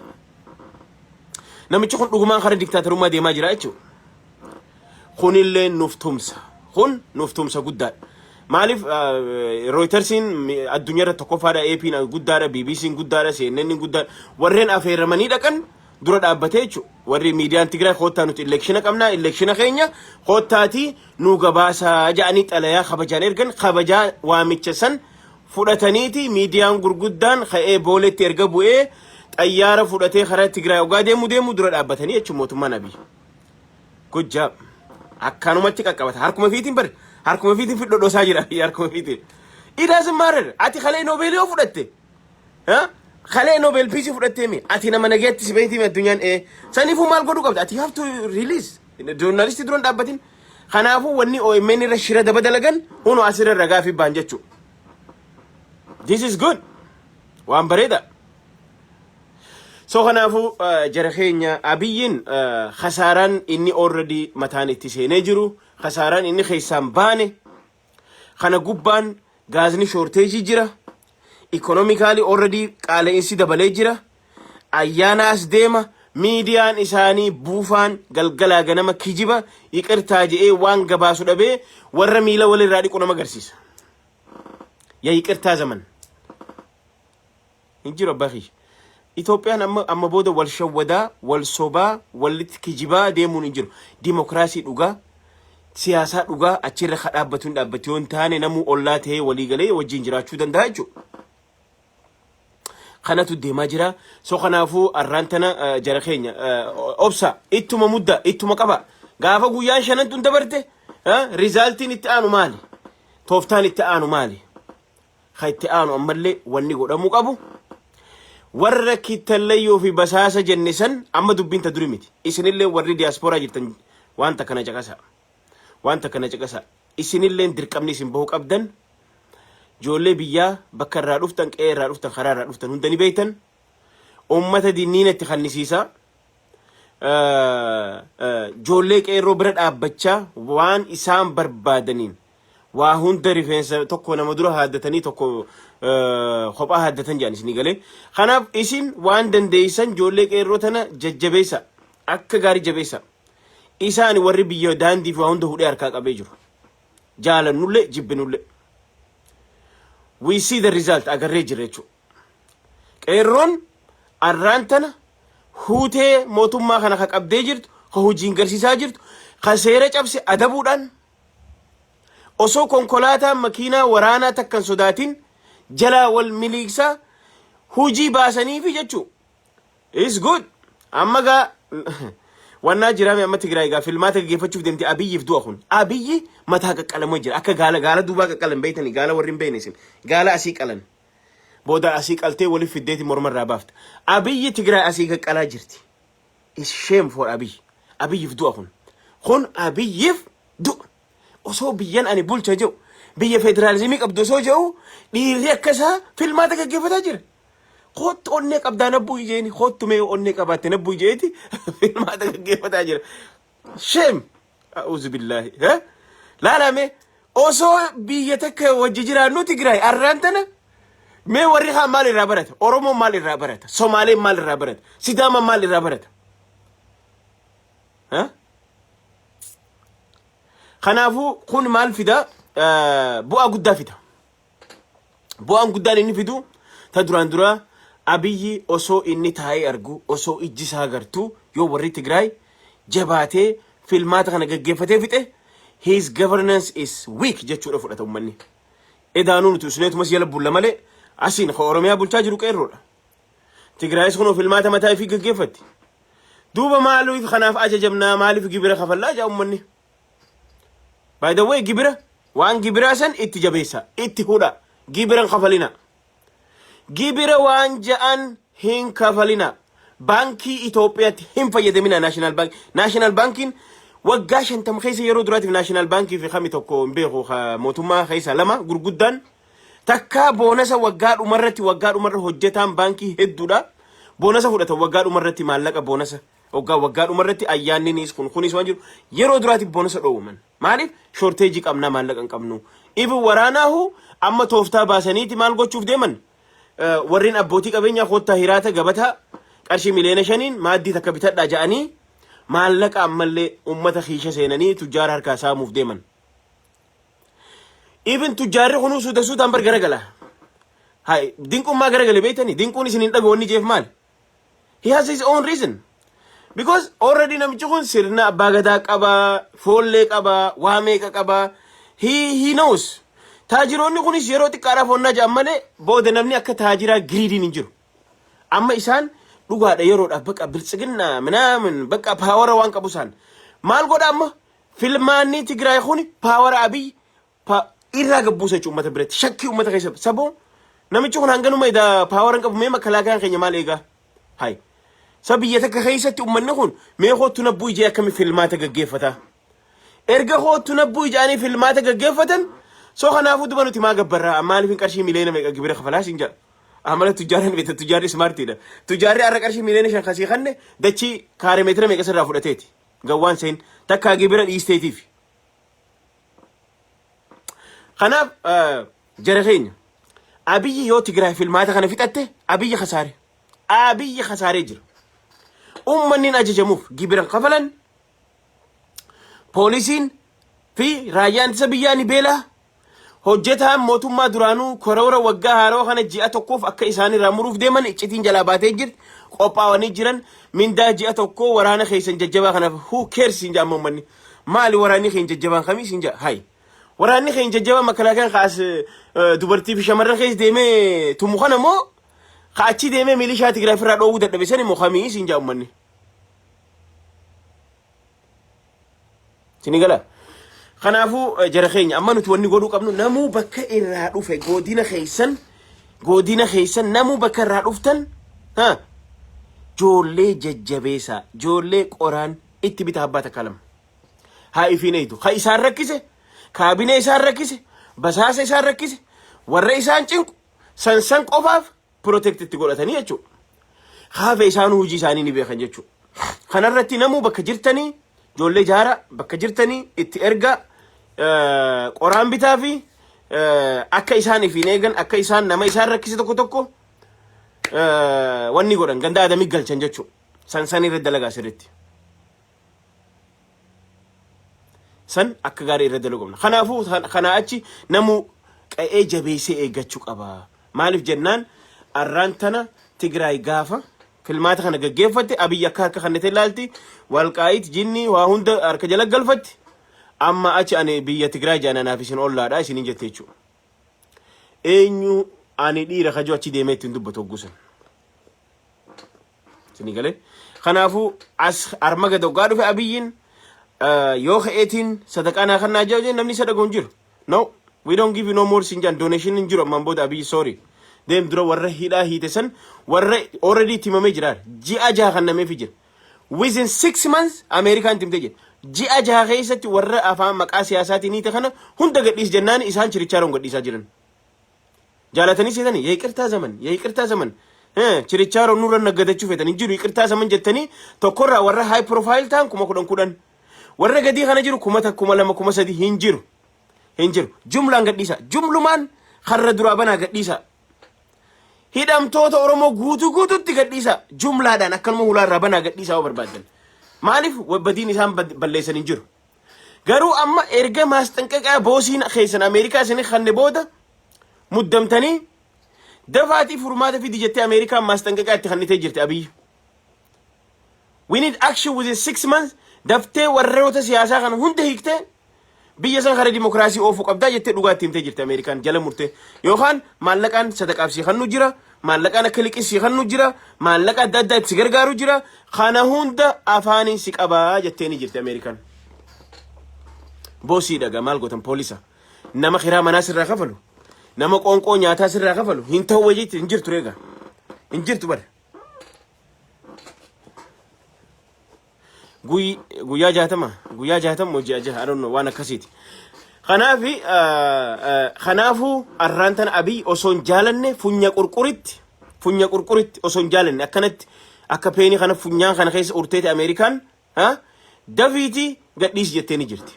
Namichi kun dhugumaan karaa diktaatarummaa deemaa jira jechuudha. Kunillee nuuf tumsa. Kun nuuf tumsa guddaadha. Maaliif? Reutersiin addunyaa irratti tokkoffaadha, AP'n guddaadha, BBC'n guddaadha, CNN'n guddaadha. Warreen affeeramanii dhaqan dura dhaabbatee jechuudha. Warri miidiyaan Tigraay koottaa, nuti election qabnaa, election keenya koottaatii nu gabaasaa ja'anii xalayaa kabajaan ergan. Kabajaa waamicha san fudhataniiti miidiyaan gurguddaan ka'ee booletti erga bu'ee xayyaara fudhatee karaa Tigraay ogaa deemu deemu dura dhaabbatanii jechuudha mootummaan Abiy. Good job. Akkanumatti qaqqabata. Harkuma fiitiin bare. Harkuma fiitiin fidhodhosaa jira. Harkuma fiitiin. It doesn't matter. Ati kalee Noobeelii yoo fudhatte. Kalee Nobel Peace fudhattee mi? Ati nama nagaatti si beektii addunyaan ee. Saniifuu maal godhuu qabda? Ati have to release. Joornaalistii dura hin dhaabbatin. Kanaafuu wanni OMN irra shira daba dalagan hunoo asirra ragaa fi baan jechuudha. This is good. Waan bareeda. So kanaafuu jara keenya, Abiyyiin kasaaraan inni already mataan itti seenee jiru, kasaaraan inni keessaan baane kana gubbaan gaazni shortage jira. Economically already qaala'insi dabalee jira. Ayyaana as deema, miidiyaan isaanii buufaan galgalaa ganama kijiba ይቅርታ je'ee waan gabaasu dhabee warra miila walirraa dhiqu nama agarsiisa. የይቅርታ ዘመን. Hin jiru, abbaa kiyya. Itoophiyaan amma booda wal shawwadaa, wal sobaa, walitti kijibaa deemuun hin jiru. Dimokiraasii dhugaa, siyaasaa dhugaa achirra ka dhaabbatu hin dhaabbatu, yoo hin taane namuu ollaa ta'ee walii galee wajjin jiraachuu danda'a jechuudha. Kanatu deemaa jira. So kanaafuu arraan tana jara keenya obsa, ittuma mudda, ittuma qaba. Gaafa guyyaan shanan tun dabarte, resultiin itti aanu maali? Tooftaan itti aanu maali? Ka itti aanu ammallee wanni godhamuu qabu. Warra kittallayyoo fi basaasa jenne san amma dubbiin ta duri miti. Isinillee warri diyaaspooraa jirtan wanta kana caqasa. Wanta kana caqasa. Isinillee dirqamni isin bahuu qabdan. Ijoollee biyyaa bakka irraa dhuftan, qe'ee irraa dhuftan, karaa irraa dhuftan hunda ni beektan. Uummata dinniina itti kannisiisa. Ijoollee qeerroo bira dhaabbachaa waan isaan barbaadaniin waa hunda rifeensa tokko nama dura haaddatanii tokko kophaa haaddatan jedhan isinii galee. Kanaaf isin waan dandeessan ijoollee qeerroo tana jajjabeessa. Akka gaarii jabeessa. Isaan warri biyya daandii fi waa hunda hudhee harkaa qabee jiru. Jaalannullee jibbinullee. We see the result, agarree jirra jechuudha. Qeerroon arraan tana huutee mootummaa kana ka qabdee jirtu, ka hojiin garsiisaa jirtu, ka seera cabse adabuudhaan, osoo konkolaataa makiinaa waraanaa takkan sodaatin jalaa wal miliiksaa hujii baasaniifi jechuu. Is good. Amma gaa wannaa jiraame, amma Tigraay gaa filmaata gaggeeffachuuf deemte. Abiyyiif du'a kun. Abiyyi mataa qaqqalamoo jira. Akka gaala gaala duubaa qaqqalan beeytanii, gaala warri hin beekne isin. Gaala asii qalan. Booda asii qaltee waliif fiddeeti morma irraa baafta. Abiyyi Tigraay asii qaqqalaa jirti. Is shame for Abiyyi. Abiyyiif du'a kun. Kun Abiyyiif du'a. Osoo biyyan ani bulcha jedhu, biyya federaalizimii qabdu osoo jedhu, dhiirri akkasaa filmaata gaggeeffataa jira. Kottu onnee qabdaa nabbuu ijeeni, kottu mee onnee qabaatte nabbuu ijeeti filmaata gaggeeffataa jira. Shame. A'uuzu billaahi. Laalame, osoo biyya takka wajji jiraannu Tigraay arraan tana mee warri kaan maal irraa barata? Oromoon maal irraa barata? Somaaleen maal irraa barata? Sidaamaan maal irraa barata? Ha? Kanaafuu kun maal fida? Bu'aa guddaa fida. Bu'aan guddaan inni fidu ta duraan dura Abiyyi osoo inni taa'ee argu, osoo ijji isaa agartu, yoo warri Tigraay jabaatee filmaata kana gaggeeffatee fixe, his governance is weak jechuudha fudhata uummanni. Edaanuu nuti usneetumas jala bulla malee asiin ka Oromiyaa bulchaa jiru qeerroodha. Tigraayis kunoo filmaata mataa ifii gaggeeffatti. Duuba maaliif kanaaf ajajamnaa, maaliif gibira kafallaa jaa uummanni. By the way, gibira waan gibiraa san itti jabeessa, itti hudha, gibira hin kafalina. Gibira waan ja'an hin kafalina. Baankii Itoophiyaatti hin fayyadamina, National Bank. National Bankiin waggaa 50 keessa yeroo duraatiif National Bankii fi kami tokko hin beeku, mootummaa keessa lama gurguddaan takka bonus waggaa dhumarratti, waggaa dhumarra hojjetaan baankii hedduudha. Bonus fudhatan waggaa dhumarratti, maallaqa bonus waggaa waggaa dhumarratti, ayyaanninis kun kunis waan jiru, yeroo duraatiif bonus dhoowwaman. Maaliif? Shortage qabnaa, maallaqa hin qabnu. Ifi waraanaahu amma tooftaa baasaniiti maal gochuuf deeman? Warreen abbootii qabeenyaa koottaa hiraata gabataa qarshii 5 miiliyoona maaddii takka bitadhaa ja'anii maallaqa ammallee ummata kiisha seenanii tujjaara harkaa saamuuf deeman. Even tujjaarri kunuu suuta suutaan bar garagala. Hai, Dinquun maa garagale beektanii? Dinquun isin hin dhabe wanni jeef maali? He has his own reason. Because already namichi kun sirna abbaa gadaa qaba, foollee qaba, waa meeqa qaba. He knows. Taajiroonni kunis yeroo xiqqaadhaaf onnaa jedhan malee booda namni akka taajiraa greedyn hin jiru. Amma isaan dhugaadha yeroodhaaf bakka biltsiginnaa minaamin bakka power waan qabu isaan. Maal godha amma? Filmaanni Tigraay kun power Abiy irraa gabbuusa jechuudha uummata biratti. Shakkii uummata keessa. Saboo namichi kun hanganuma edaa power hin qabu, mee makalaakaan keenya maal eegaa? Hai. Sa biyya takka keessatti uummanni kun mee kootu nabbuu ijee akkami filmaata gaggeeffata? Erga kootu nabbuu ijaanii filmaata gaggeeffatan, so kanaafuu duba nuti maa gabbarraa, maaliif hin qarshii miliyoona meeqa gibira kafalaa siin jedha. Amala tujjaaraan beekta, tujjaarri smartiidha. Tujjaarri har'a qarshii 5 miiliyoona kasii kanne dachii kaaree meetira meeqa sirraa fudhateeti. Gawwaan seen takkaa gibira dhiisteetiif. Kanaaf jara keenya, Abiyyi yoo Tigraay filmaata kana fixatte, Abiyyi kasaare. Abiyyi kasaaree jira. Uummanni hin ajajamuuf, gibira kafalan, poolisiin fi raayyaan ittisa biyyaa ni beelaa. Hojjetaan mootummaa duraanuu karoora waggaa haaroo kana ji'a tokkoof akka isaan irraa muruuf deeman iccitiin jalaa baatee jirti. Qophaa'anii jiran. Mindaa ji'a tokkoo waraana keessan jajjabaa kanaaf, who cares siin jedha uummanni. Maali waraanni keenya jajjabaan kamii siin jedha hayi. Waraanni keenya jajjabaa makalaakaan kaas dubartii fi shamarran keessa deemee tumu kana moo ka achi deemee milishaa Tigraay ofirraa dhoowwuu dadhabe san immoo kamii siin jedha uummanni. Sini gala. Kanaafuu jara keenya, amma nuti wanni godhuu qabnu, namuu bakka irraa dhufe, godina keessan namuu bakka irraa dhuftan ha joollee jajjabeessaa, joollee qoraan itti bita, abbaa takka lama. Haa ifiin eeydu. Ha isaan rakkise, kaabinee isaan rakkise, basaasa isaan rakkise, warra isaan cinqu san san qofaaf protect itti godhatanii jechuudha. Haafe isaanuu hojii isaanii ni beekan jechuudha. Kanarratti namuu bakka jirtanii ijoollee jaara, bakka jirtanii itti erga, qoraan bitaa fi akka isaan ifiin eegan, akka isaan nama isaan rakkise tokko tokko wanni godhan ganda adamii galchan jechuudha. San san irra dalagaa sirriitti. San akka gaarii irra dalaguu qabna. Kanaafuu kanaa achi namuu qa'ee jabeessee eeggachuu qaba. Maaliif jennaan, arraan tana Tigraay gaafa filmaata kana gaggeeffatte, Abiyyi akka harka kannete ilaalti, Walqaayit jinni waa hunda harka jala galfatti. Amma achi ani biyya Tigraay jaananaaf isin ollaadha isiniin jette jechuudha. Eenyu ani dhiira kajoo achi deemee ittiin dubbatu hoggusan. Isinii galee. Kanaafuu as arma gad hoggaa dhufe Abiyyiin yoo ka'eetiin sadaqaa naa kannaa jedhu, namni isa dhaga'u hin jiru. No, we don't give you no more sin jaan, donation hin jiru ammaan booda. Abiyyi, sorry. Deem, dura warra hidhaa hiite san, warra already itti himamee jira. Ji'a 6 kan nameefi jira. Within 6 months Ameerikaan itti himtee jira. Ji'a 6 keessatti warra afaan maqaa siyaasaatiin hiite kana hunda gadhiis jennaan, isaan chirichaaroon gadhiisaa jiran. Jaalatanii seetanii የይቅርታ ዘመን የይቅርታ ዘመን chirichaaroo nurra naggadachuu feetan hin jiru. ይቅርታ ዘመን jettanii tokkorraa warra high profile ta'an 10,000 10,000, warra gadii kana jiru 1000, 2000, 3000 hin jiru, hin jiru. Jumlaan gadhiisa, jumlumaan karra duraa banaa gadhiisa. Hidhamtoota Oromoo guutuu guututti gadhiisa, jumlaadhaan akkanuma hulaarraa banaa gadhiisa yoo barbaaddan. Maaliif? Badiin isaan balleessan hin jiru. Garuu amma erga ማስጠንቀቂያ boosiin keessan Ameerikaa isin kanne booda muddamtanii dafaatii furmaata fidi jettee Ameerikaan ማስጠንቀቂያ itti kannitee jirti Abiyyi. We need action within 6 months. Daftee warroota siyaasaa kana hunda hiiktee biyya san kara dimokiraasii oofuu qabdaa jettee dhugaa itti himtee jirti Ameerikaan jala murtee. Yookaan maallaqaan sadaqaaf sii kannu jira, maallaqaan akka liqii sii kannu jira, maallaqa adda addaa itti si gargaaru jira. Kana hunda afaaniin si qabaa jettee ni jirti Ameerikaan. Boosii dhagaa maal gootan? Poolisa. Nama kiraa manaa sirraa kafalu, nama qoonqoo nyaataa sirraa kafalu hin ta'u wayiitti hin jirtu reega. Hin jirtu bara. Guyyaa 60, guyyaa 60, ji'a 6, I don't know, waan akkasiiti. Kanaafi kanaafuu arraan tana Abiy osoo hin jaalanne funya qurquritti osoo hin jaalanne akkanatti akka peenii kana funyaan kana keessa urteeti Ameerikaan dafiiti gadhiisi jettee ni jirti.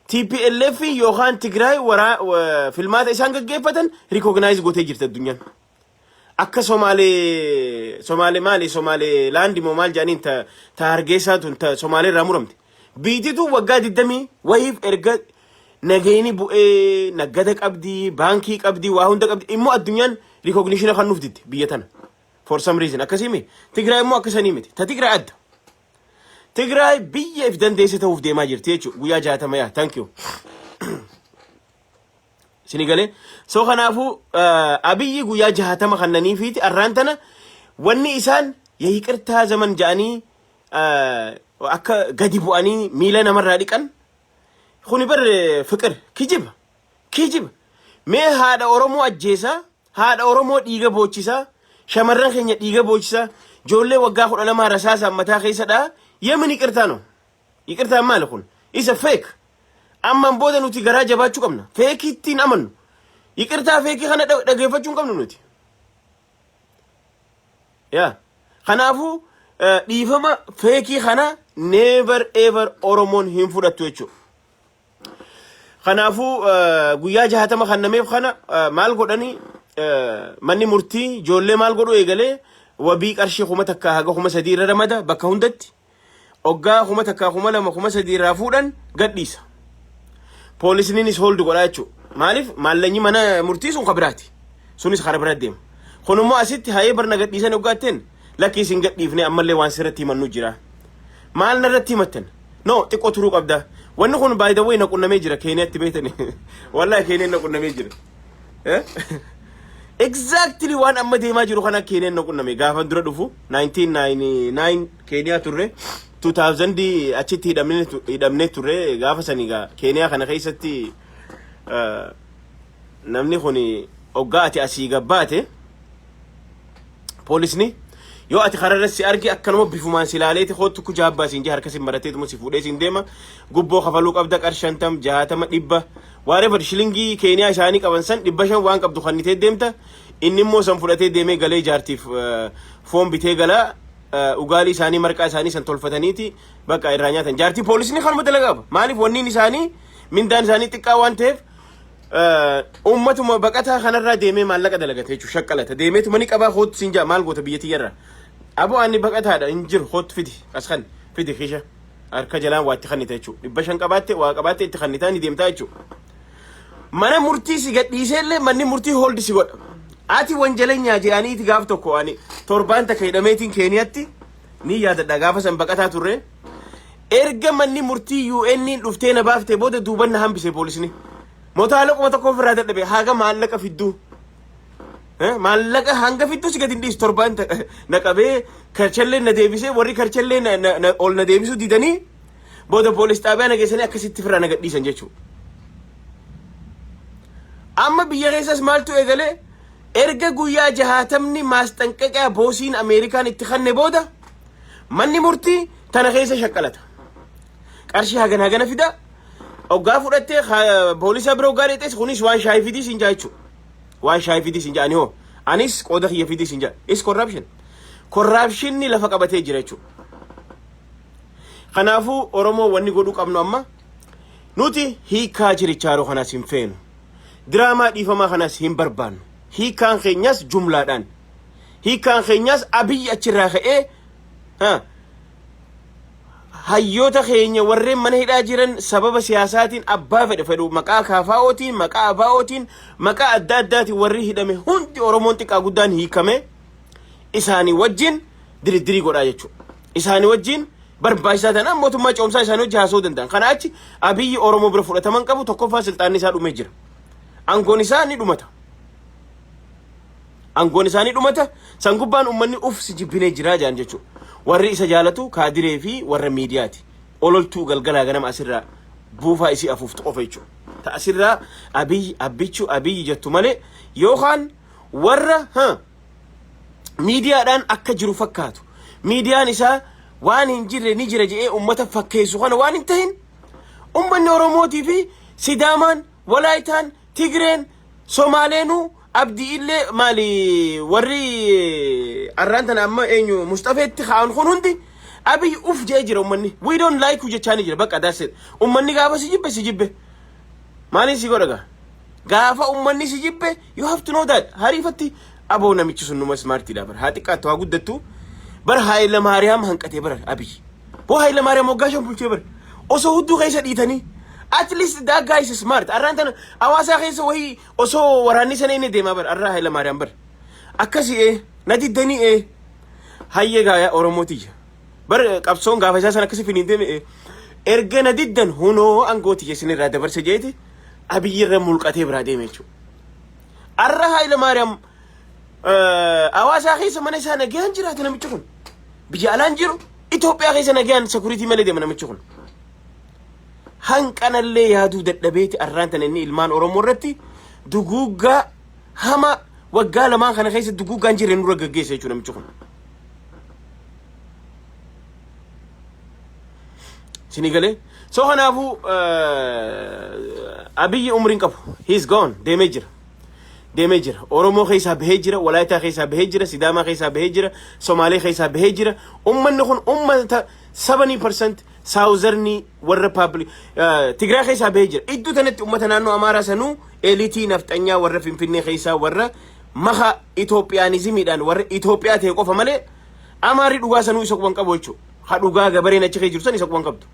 TPLF yookaan Tigraay waraa filmaata isaan gaggeeffatan recognize gootee jirti addunyaan. Akka Somaalee, Somaalee maali, Somaalee laandi moo maal jedhaniin, ta Hargeysaa tun, ta Somaalee irraa muramte. Biititu waggaa 20 wayiif erga nageenyi bu'ee naggada qabdi, baankii qabdi, waa hunda qabdi, immoo addunyaan recognition kan nuuf didde biyya tana. For some reason akkasii miti. Tigraay immoo akkasanii miti. Ta Tigraay adda. Tigraay biyya if dandeesse ta'uuf deemaa jirti jechuudha. Guyyaa 60 yaa, thank you. Sini galee. So kanaafuu Abiyyi guyyaa 60 kannaniifiiti arraan tana wanni isaan የይቅርታ ዘመን ja'anii akka gadi bu'anii miila namarraa dhiqan kuni bar ፍቅር kijiba, kijiba. Mee haadha Oromoo ajjeesaa, haadha Oromoo dhiiga boochisaa, shamarran keenya dhiiga boochisaa, ijoollee waggaa 12 rasaasaan mataa keessa dhaa, የምን ይቅርታ ነው? ይቅርታ maali kun? Isa fake. Ammaan booda nuti garaa jabaachuu qabna. Fake ittiin amannu. ይቅርታ fake kana dhageeffachuu hin qabnu nuti. Yaa, kanaafuu dhiifama fake kana never ever Oromoon hin fudhattu jechuudha. Kanaafuu guyyaa 60 kan nameef kana maal godhanii, manni murtii ijoollee maal godhu eegalee, wabii qarshii 1000 haga 3000 irra ramada bakka hundatti. Oggaa 1000, 2000, 3000 irraa fuudhan gadhiisa. Poolisniinis hold godhaa jechuudha. Maaliif maallaqni mana murtii sun kabiraati. Sunis karaa bira deema. Kun immoo asitti hayee barna gadhiisan hoggaatteen, lakki, isin gadhiifne, ammallee waan sirratti himannu jira. Maal narratti himattan? No, xiqqoo turuu qabda. Wanni kun, by the way, na qunnamee jira Keeniyaatti, beetani. Wallahi, Keeniyaan na qunnamee jira. Exactly waan amma deemaa jiru kana Keeniyaan na qunname gaafa dura dhufu 1999 Keeniyaa turre, 2000 achitti hidhamnee turre. Gaafa sanii gaa Keeniyaa kana keessatti namni kun hoggaa ati asii gabbaate, poolisni yoo ati kararra si arge, akkanuma bifumaan si ilaaleeti, "Kootu kujaabbaa," siin jee, harka si marateetuma si fuudhee siin deema. Gubboo kafaluu qabda, qar 50, 60, 100, whatever shilingii Keeniyaa isaanii qaban san, 500 waan qabdu kannitee deemta. Inni immoo san fudhatee deemee galee jaartiif foon bitee galaa, ugaalii isaanii, marqaa isaanii san tolfataniiti bakka irraa nyaatan. Jaartii poolisni kanuma dalagaa qaba. Maaliif? Wanniin isaanii, mindaan isaanii xiqqaa waan ta'eef, uummatuma baqataa kanarraa deemee maallaqa dalagate jechuudha. Shaqqalata deemeetuma ni qabaa, "Kootu," siin jaa. "Maal goota biyya tiyyarraa? Aboo, ani baqataadha, hin jiru. Kootu, fidi, as kan fidi." Kisha harka jalaan waa itti kannita jechuudha. 500 qabaatte, waa qabaatte, itti kannitaa ni deemtaa jechuudha. Mana murtii si gadhiisee illee, manni murtii hold si godha. Ati wanjalenyaa jedhaniiti. Gaaf tokko ani torbaan takka hidhameetiin Keeniyaatti ni yaadadha. Gaafa san baqataa turre. Erga manni murtii UN dhuftee na baaftee booda duuban na hambise poolisni. Motaala 1000 ofirraa dadhabe. Haga maallaqa fidduu. Maallaqa hanga fidduu si gadi hin dhiisu. Torbaan na qabee karchallee na deebisee, warri karchallee ol na deebisuu didanii, booda poolis xaabiyaa na geessanii akkasitti ofirraa na gadhiisan jechuudha. Amma biyya keessas maaltu eegalee? Erga guyyaa 60ni maasxanqaqaa boosiin Ameerikaan itti kanne booda, manni murtii tana keessa shaqqalata. Qarshii hagana hagana fida. Hoggaa fudhattee poolisa bira hoggaa dheexes, kunis waan shaayii fidii siin jaa jechuudha. Waan shaayii fidii siin jaa, ani hoo anis qooda kiyya fidii siin jaa. Is corruption. Corruptionni lafa qabatee jira jechuudha. Kanaafuu Oromoo, wanni godhuu qabnu amma nuti hiikaa chirichaaroo kanas hin feenu. Diraamaa dhiifamaa kanas hin barbaannu. Hiikaan keenyas jumlaadhaan. Hiikaan keenyas Abiyyi achirraa ka'ee hayyoota keenya warreen mana hidhaa jiran sababa siyaasaatiin, abbaa fedhe fedhu, maqaa kaafaa'ootiin, maqaa abaa'ootiin, maqaa adda addaatiin warri hidhame hundi, Oromoon xiqqaa guddaan hiikame, isaanii wajjin diriddirii godhaa jechuudha. Isaanii wajjin barbaachisaa ta'an mootummaa ce'umsaa isaanii wajjin haasa'uu danda'an. Kana achi Abiyyi Oromoo bira fudhataman qabu. Tokkoffaa, silxaanni isaa dhumee jira. Aangoon isaa ni dhumata. Aangoon isaa ni dhumata. San gubbaan uummanni uf si jibbinee jiraa jedhan jechuudha. Warri isa jaalatu kaadiree fi warra miidiyaati. Ololtuu galgalaa ganama asirraa buufaa isii afuuftu qofa jechuudha. Ta asirraa Abiyyi, Abbichuu, Abiyyi jettu malee, yookaan warra miidiyaadhaan akka jiru fakkaatu. Miidiyaan isaa waan hin jirre ni jira jedhee uummata fakkeessu kana waan hin tahin, uummanni Oromootii fi Sidaamaan, Walaayitaan, Tigreen, Somaaleenuu, Abdii illee maali, warri arraan tana amma eenyu Mustafeetti kaa'an kun hundi, Abiy uf jedhee jira uummanni. "We don't like you" jechaa ni jira. Bakka, that's it. Uummanni gaafa si jibbe, si jibbe. Maaliin si godha gaa? Gaafa uummanni si jibbe, you have to know that. Hariifatti aboo, namichi sun numa smartiidha bara. Haa xiqqaattu haa guddattu. Bara Haayila Maariyaam hanqatee bara Abiy. Boo, Haayila Maariyaam waggaa 5 bulchee bara. Osoo hudduu keessa dhiitanii. At least that guy is smart. Arraan tana hawaasaa keessa wahii osoo waraanni sana inni deemaa bara. Arraa Haayila Maariyaam bara. Akkasii na diddanii hayyee gaayaa Oromootiyya. Bara qabsoon gaafa isaa sana akkasii finiin deeme erga na diddan, hunoo aangootiyya isinirraa dabarse jeeti, Abiyyi irra mulqatee biraa deeme jechuudha. Arra Haayila Maariyaam hawaasaa keessa mana isaa nagayaan jiraata namichi kun. Biyya alaan jiru, Itoophiyaa keessa nagayaan security malee deema namichi kun. Hanqanallee yaaduu dadhabeeti arraan tana inni ilmaan Oromoo irratti duguuggaa hama waggaa 2n kana keessa duguuggaan jirre nurra gaggeessa jechuudha namichi kun. Isinii galee? So kanaafuu Abiyyi umriin qabu. He is gone. Deemee jira. Deemee jira. Oromoo keessaa bahee jira. Walaayitaa keessaa bahee jira. Sidaamaa keessaa bahee jira. Somaalee keessaa bahee jira. Ummanni kun ummata 70% southernii warra paabli Tigraay keessaa bahee jira. Iddoo tanatti ummata naannoo Amaaraa sanuu eliitii nafxanyaa warra Finfinnee keessaa, warra maka Itoophiyaanizimiidhaan warra Itoophiyaa ta'e qofa malee, Amaarri dhugaa sanuu isa quban qabu jechuudha. Ha dhugaa gabareen achi keessa jiru san isa quban qabdu.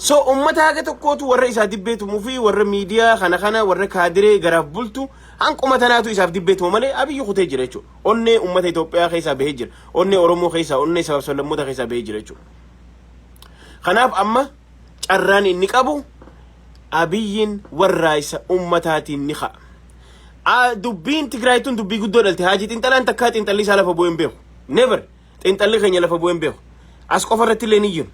So ummata haga tokkootu warra isaa dibbeetumuu fi warra miidiyaa kana kana warra kaadiree garaaf bultu hanquma tanaatu isaaf dibbeetuma malee Abiyyi kutee jira jechuudha. Onnee ummata Itoophiyaa keessaa bahee jira. Onnee Oromoo keessaa, onnee sabaaf sablammoota keessaa bahee jira jechuudha. Kanaaf amma carraan inni qabu Abiyyiin warraaysa ummataatiin ni ka'a. Dubbiin Tigraay tun dubbii guddoo dhalte. Haajii xiinxalaan takkaa xiinxalli isaa lafa bu'ee hin beeku. Never xiinxalli keenya lafa bu'ee hin beeku. As qofa irratti illee ni jiru.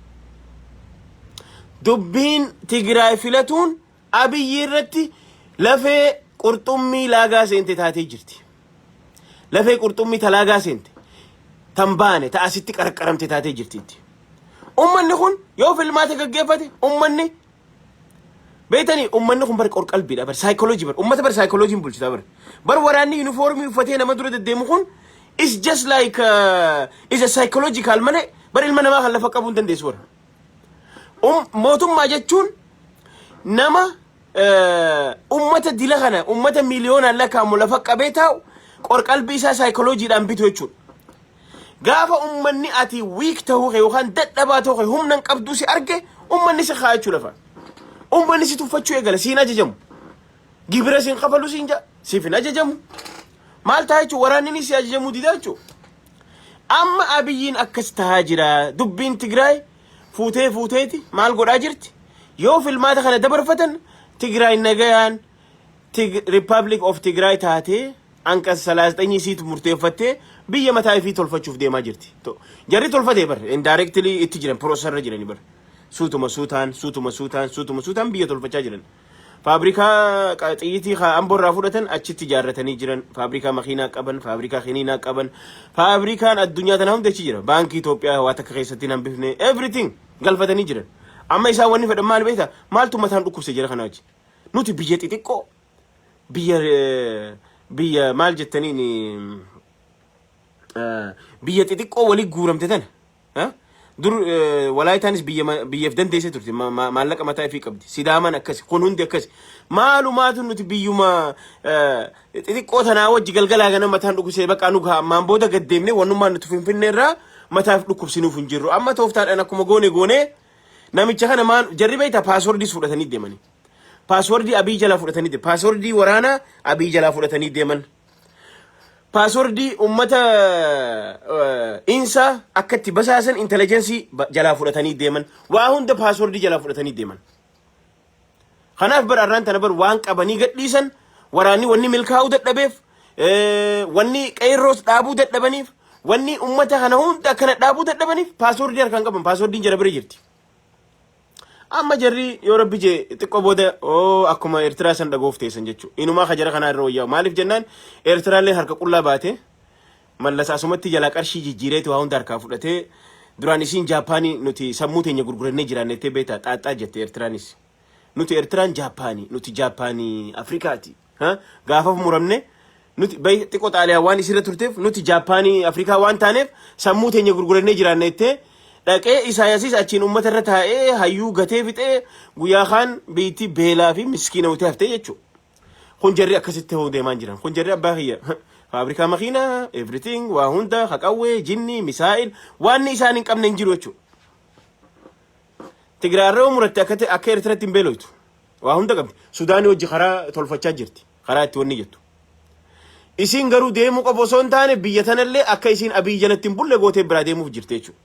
Dubbiin Tigraay filatuun Abiyyi irratti lafee qurxummii laagaa seente taatee jirti. Lafee qurxummii talaagaa seente tan baane ta asitti qarqaramte taatee jirtiitti. Ummanni kun yoo filmaata gaggeeffate, ummanni beektanii, ummanni kun bar qorqalbiidha, bar saayikooloojii, bar ummata, bar saayikooloojiin bulchita. Bar waraanni yuunifoormii uffatee nama dura deddeemu kun is just like is a psychological malee bar ilma namaa kan lafa qabuu hin dandeessu bara. Mootummaa jechuun nama ummata dila kana, ummata miiliyoonaan lakkaa'amu lafa qabee taa'u, qorqalbii isaa saayikooloojiidhaan bitu jechuudha. Gaafa ummanni ati weak ta'uu kee yookaan dadhabaa ta'uu kee, humna hin qabduu si arge, ummanni si kaa'achuu lafa. Ummanni si tuffachuu eegala, siin ajajamu. Gibira siin kafalu siin ja'a, siif hin ajajamu. Maal ta'a jechuudha? Waraanni si ajajamuu dida jechuudha. Amma Abiyyiin akkas tahaa jira. Dubbiin Tigraay fuutee fuuteeti maal godhaa jirti? Yoo filmaata kana dabarfatan, Tigraay nagayaan Republic of Tigraay taatee anqas 39 isiitu murteeffattee biyya mataa ifii tolfachuuf deemaa jirti. Jarri tolfatee bar indirectly itti jiran, processarra jirani bar. Suutuma suutaan, suutuma suutaan, suutuma suutaan biyya tolfachaa jiran. Faabrikaa xiyyitii Amboo irraa fudhatan achitti ijaarratanii jiran. Faabrikaa makiinaa qaban, faabrikaa kiniinaa qaban, faabrikaan addunyaa tana hundi achi jira. Baankii Itoophiyaa waa takka keessatti hin hambifne, everything galfatanii jiran. Amma isaan wanni fedhan maal beektaa? Maaltu mataan dhukkubse jira kana wajji? Nuti biyya xixiqqoo, biyya maal jettaniin, biyya xixiqqoo walii guuramte tana. Dur Walaayitaanis biyya biyyaaf dandeessee turte, maallaqa mataa ifii qabdi. Sidaamaan akkasi, kun hundi akkasi. Maalumaatu nuti biyyuma xixiqqoo tanaa wajji galgalaa gana mataan dhukkubsee bakka nu gaha. Ammaan booda gaddeemnee wannummaan nuti Finfinnee irraa mataaf dhukkubsinuuf hin jirru. Amma tooftaadhaan akkuma goone goonee namicha kana maan jarri beektaa, passwordiis fudhatanii deemanii. Passwordii Abii jalaa fudhatanii deeman. Passwordii waraanaa Abii jalaa fudhatanii deeman. Passwordii ummata insaa akka itti basaasan intelligence jalaa fudhatanii deeman. Waa hunda passwordii jalaa fudhatanii deeman. Kanaaf bar arraan tana bar waan qabanii gadhiisan, waraanni wanni milkaa'uu dadhabeef, wanni qeerroos dhaabuu dadhabaniif, wanni ummata kana hunda akkana dhaabuu dadhabaniif passwordii harkaan qaban, passwordiin jara bira jirti. Amma jarri yoo Rabbi jee xiqqoo booda oo akkuma Eertiraa san dhagoof teessan jechuudha. Inumaa ka jara kanaa irra wayyaa. Maaliif jennaan, Eertiraallee harka qullaa baate, Mallas asumatti jalaa qarshii jijjiireetu waa hunda harkaa fudhatee. Duraan isiin Jaappaanii nuti sammuu teenya gurgurannee jiraanne jettee beektaa xaaxxaa jette Eertiraanis. Nuti Eertiraan Jaappaanii, nuti Jaappaanii Afrikaati. Gaafa muramne nuti xiqqoo Xaaliyaan waan isirra turteef, nuti Jaappaanii Afrikaa waan taaneef sammuu teenya gurgurannee jiraanne jettee dhaqee. Isaayasis achiin uummata irra taa'ee hayyuu gatee fixee guyyaa kaan biitti beelaa fi miskiina utee haftee jechuudha. Kun jarri akkasitti ta'uu deemaa jiran. Kun jarri abbaa kiyya faabrikaa makiinaa, everything, waa hunda, haqawwee, jinni, missile, waan isaan hin qabne hin jiru jechuudha. Tigraarra muratte akka akka Eertiraatti hin beeloytu. Waa hunda qabdi. Sudaanii wajji karaa tolfachaa jirti. Karaa itti wanni jettu. Isiin garuu deemuu qofa osoo hin taane, biyya tanallee akka isiin Abiy jalatti hin bulle gootee biraa deemuuf jirti jechuudha.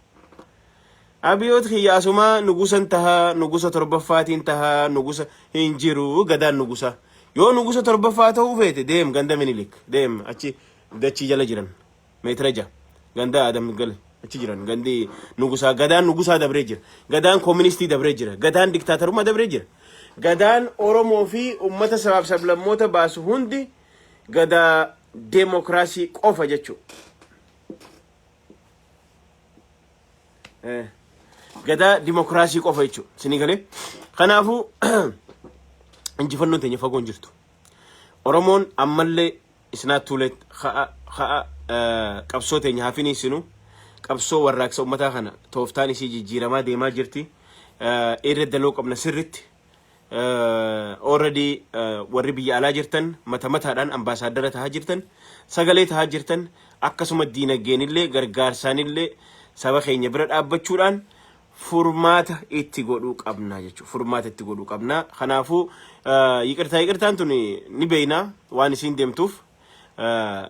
Abiyoot kiyya asumaa nugusan tahaa, nugusa torbaffaatiin tahaa, nugusa hin jiru gadaan nugusa. Yoo nugusa torbaffaa ta'uu feete, deem ganda Minilik, deem achi dachii jala jiran meetira 6 ganda Adam gale achi jiran. Gandi nugusaa, gadaan nugusaa dabree jira. Gadaan kooministii dabree jira. Gadaan diktaatarummaa dabree jira. Gadaan Oromoo fi ummata sabaaf sablammoota baasu hundi gadaa deemokiraasii qofa jechuudha. Gadaa dimokiraasii qofa jechuudha. Isinii galee? Kanaafuu injifannoon teenya fagoo hin jirtu. Oromoon ammallee isnaat tuulet ka'a ka'a, qabsoo teenya hafiniisinu. Qabsoo warraaqsa ummataa kana tooftaan isii jijjiiramaa deemaa jirti. Irra daloo qabna sirritti. Already warri biyya alaa jirtan mata mataadhaan ambaasaaddara tahaa jirtan, sagalee tahaa jirtan, akkasuma diinagdeenillee gargaarsaanillee saba keenya bira dhaabbachuudhaan Furmaata itti godhuu qabna jechuudha. Furmaata itti godhuu qabna. Kanaafuu yiqirtaa yiqirtaan tun ni beeyna waan isiin deemtuuf.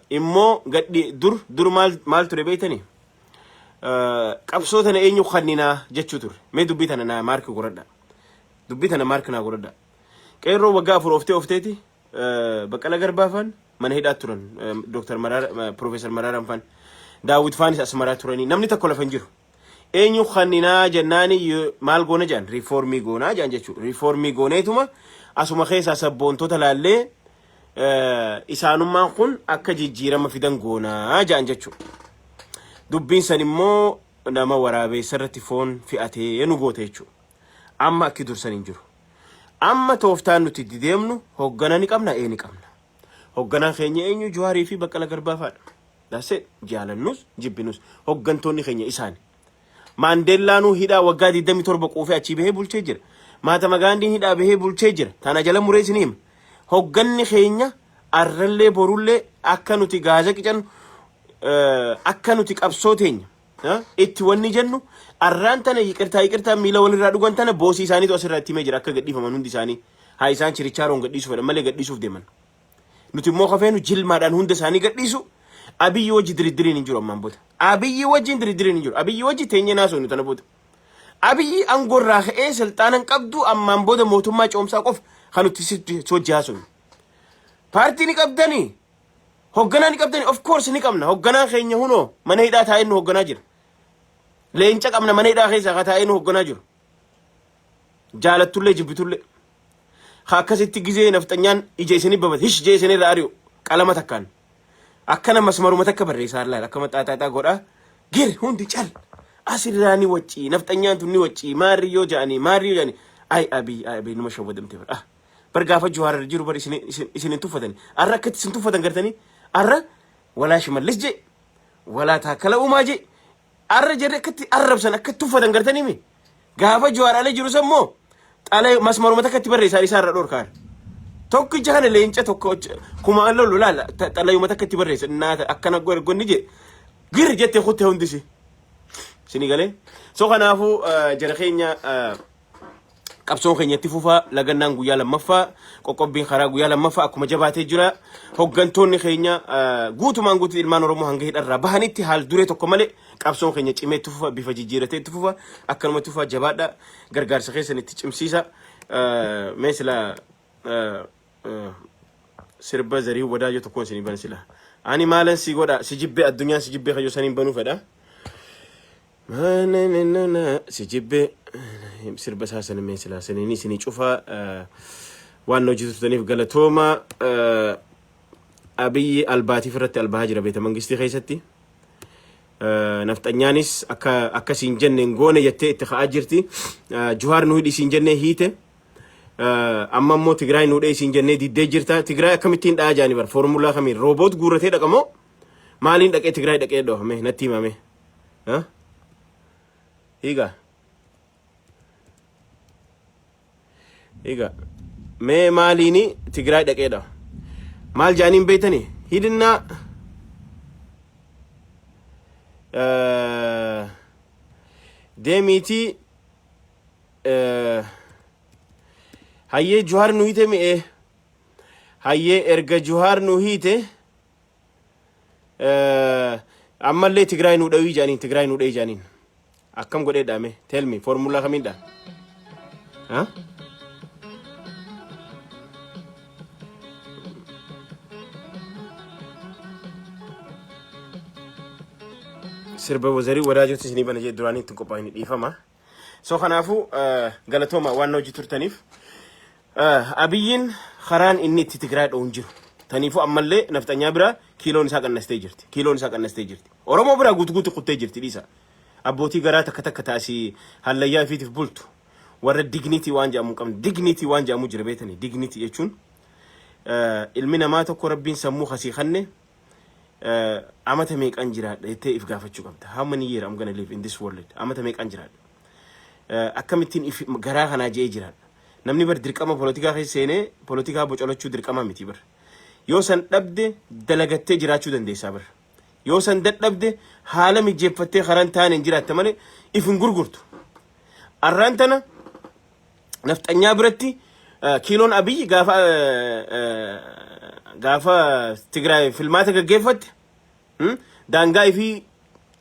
Immoo gadhi dur dur maal maal ture beeytanii? Qabsoo tana eenyu kanninaa jechuu ture. Mee dubbii tana naa maarki godhadha. Dubbii tana maarki naa godhadha. Qeerroo waggaa 4 ooftee oofteeti Baqqala Garbaa faan mana hidhaa turan. Dooktar Maraara Piroofeesar Maraaraan faan Daawwit faanis Asmaraa turanii namni tokko lafa hin jiru. Eenyu kanninaa jennaani maal goona jedhan riifoormii goonaa jedhan jechuudha. Riifoormii gooneetuma asuma keessaa sabboontota laallee isaanummaan kun akka jijjiirama fidan goonaa jedhan jechuudha. Dubbiin san immoo nama waraabeessa irratti foon fe'atee nu goote jechuudha. Amma akki dursan hin jiru. Amma tooftaan nuti itti deemnu hoggana ni qabna ee ni qabna. Hogganaan keenya eenyu Jawaarii fi Baqqala Garbaa fa'aadha. That's it. Jaalannus jibbinus hoggantoonni keenya isaani. Maandeellaanuu hidhaa waggaa 27 quufee achii bahee bulchee jira. Maatama Gaandiin hidhaa bahee bulchee jira. Tana jala muree isin hima. Hogganni keenya arrallee borullee akka nuti gaaza qicannu akka nuti qabsoo teenya itti wanni jennu arraan tana yiqirtaa yiqirtaa miila walirraa dhugan tana boosii isaaniitu asirraa itti himee jira akka gadhiifaman hundi isaanii haa isaan chirichaaroon gadhiisuu fedhan malee gadhiisuuf deeman. Nuti immoo kafeenu jilmaadhaan hunda isaanii gadhiisu. Abiyyi wajji diriddiriin hin jiru ammaan booda. Abiyyi wajjin diriddiriin hin jiru. Abiyyi wajji teenyee naasoo tana booda. Abiyyi aangoo irraa ka'ee silxaana hin qabdu ammaan booda mootummaa ce'umsaa qofa kan nuti sitti hojii haasofnu. Paartii ni qabdanii. Hogganaa ni qabdanii. Of course ni qabna. Hogganaan keenya hunoo mana hidhaa taa'ee nu hogganaa jira. Leenca qabna mana hidhaa keessaa ka taa'ee nu hogganaa jiru. Jaalattullee jibbitullee. Ka akkasitti gizee nafxanyaan ija isinii babate hish jee isinirra ari'u qalama takkaan. Akkana masmaruma takka barreessaa laala akkama xaaxaaxaa godhaa gir hundi cal asirraa ni waccii nafxanyaan tun ni waccii maarri yoo ja'anii maarri yoo ja'anii ay abiy ay abiy numa shawwadamte bar ah bar gaafa Jawaar jiru bar isin isin isin hin tuffatani arra akkatti isin tuffatan gartanii arra walaa Shimallis jee walaa Taakkala Uumaa jee Arra jarri akkatti arrabsan akka tuffatan gartanii mi? Gaafa Jawaar ala jiru san moo xala masmaruma takka itti barreessaa isaa irra dhorkaan. Tokkicha kana leenca tokko kumaan lolu laala xalayuma takka itti barreessa naata akkana gonni jee gir jettee kutte hundisi. Sini galee. So kanaafuu jara keenya Qabsoon keenya itti fufa lagannaan guyyaa lammaffaa qoqqobbiin karaa guyyaa lammaffaa akkuma jabaatee jira. Hoggantoonni keenya guutumaan guutuu ilmaan Oromoo hanga hidharraa bahanitti haal duree tokko malee qabsoon keenya cimee itti fufa bifa jijjiiratee itti fufa akkanuma itti fufa jabaadha gargaarsa keessan itti cimsiisa. Mee sila sirba Zariihun Wadaajoo tokkoon isinii bana sila. Ani maalan si godha si jibbee addunyaan si jibbee kayyoo saniin banuu fedha. Si jibbee sirba isaa sana mee silaa saniin isinii cufaa waan hojii turtaniif galatooma. Abiyyi albaatiif irratti albahaa jira beeta mangistii keessatti. Nafxanyaanis akka akka siin jenne hin goone jettee itti ka'aa jirti. Juhaar nu hidhi siin jennee hiite. Amma immoo Tigraay nu dhee siin jennee diddee jirta. Tigraay akkamittiin dha'aa jaanii bar foormulaa kamiin rooboot guurratee dhaqamoo maaliin dhaqee Tigraay dhaqee dhoofame natti himame. Hiigaa. Hiigaa. Mee maaliini Tigraay dhaqee dha. Maal jaaniin beektanii? Hidhinnaa deemiitii hayyee Juhaar nu hiite mi'ee hayyee erga Juhaar nu hiite Ammallee Tigraay nuu dhawii jedhaniin Tigraay nuu dhawii jedhaniin. Akkam godhee dhaame? Tell me formula kamiin dha? Ha? Sirba wazarii wadaajootti isinii bana jedhe duraanii ittiin qophaa'in dhiifama. So kanaafuu galatooma waan hojii turtaniif. Abiyyiin karaan inni itti Tigraay dha'u hin jiru. Taniifuu ammallee nafxanyaa bira kiiloon isaa qannastee jirti. Kiiloon isaa qannastee jirti. Oromoo biraa guutu guutu kuttee jirti dhiisa. Abbootii garaa takka takka taasii hallayyaa ifiitiif bultu. Warra dignity waan jedhamu hin qabne. Dignity waan jedhamu jira beetanii. Dignity jechuun ilmi namaa tokko rabbiin sammuu kasii kanne amata meeqan jiraadha jettee if gaafachuu qabda. How many year I'm gonna live in this world? Amata meeqan jiraadha? Akkamittiin if garaa kanaa je'ee jiraadha? Namni bar dirqama polotikaa keessa seenee polotikaa bocolachuu dirqama miti bar. Yoo san dhabde dalagattee jiraachuu dandeessaa bar. Yoo san dadhabde haala mijeeffattee karaan taaneen jiraatta malee if hin gurgurtu. Arraan tana nafxanyaa biratti kiiloon Abiyyi gaafa Tigraay filmaata gaggeeffatte daangaa ifii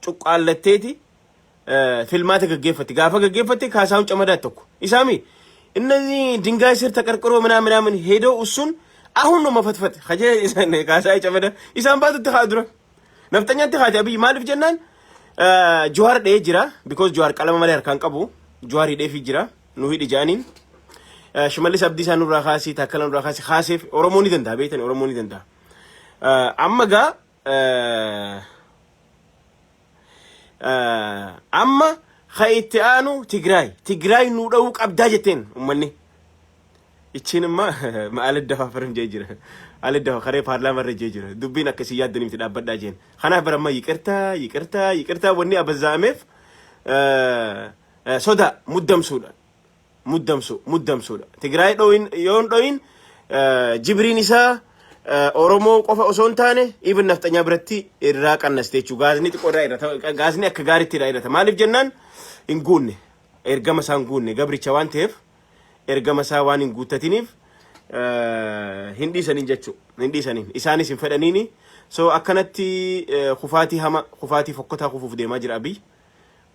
cuqqaallatteeti filmaata gaggeeffatte. Gaafa gaggeeffatte Kaasaahun Camadaa tokko isaami እነዚህ ድንጋይ ስር ተቀርቅሮ ምናምን ምናምን ሄደው እሱን አሁን ነው መፈትፈት ከጀ ካሳዬ ጨመዳ isaan baatutti haa dura nafxanyaatti haati Abiyyi. Maaliif jennaan, Jawaar dha'ee jira, because Jawaar qalama malee harkaan qabu. Jawaar hidheefii jira, nu hidhi jaaniin. Shimallis Abdiisaa nurraa kaasii, Taakkala nurraa kaasii kaaseef. Oromoo ni danda'a, beektan, Oromoo ni danda'a. Amma gaa amma ka itti aanu Tigraay, Tigraay nu dha'uu qabdaa jetteen ummanni. Ichiin imma maal dafaafaram jee jira. Aliddafa karee paarlaamaa irra jee jira. Dubbiin akkasii yaaddanii miti, dhaabbadhaa jeen. Kanaaf bara amma ይቅርታ ይቅርታ ይቅርታ wanni abazaa'ameef soda muddamsuudha. Muddamsu muddamsuudha. Tigraay dho'in yoon dho'in jibriin isaa Oromoo qofa osoo hin taane even nafxanyaa biratti irraa qannaste jechuudha. Gaazni xiqqoo irraa irrata. Gaazni akka gaariitti irraa irrata. Maaliif jennaan, hin guunne. Ergama isaa hin guunne, gabricha waan ta'eef, ergama isaa waan hin guuttatiniif hin dhiisaniin jechuudha. Hin dhiisaniin. Isaanis hin fedhaniini. So akkanatti kufaatii hama, kufaatii fokkotaa kufuuf deemaa jira Abiy.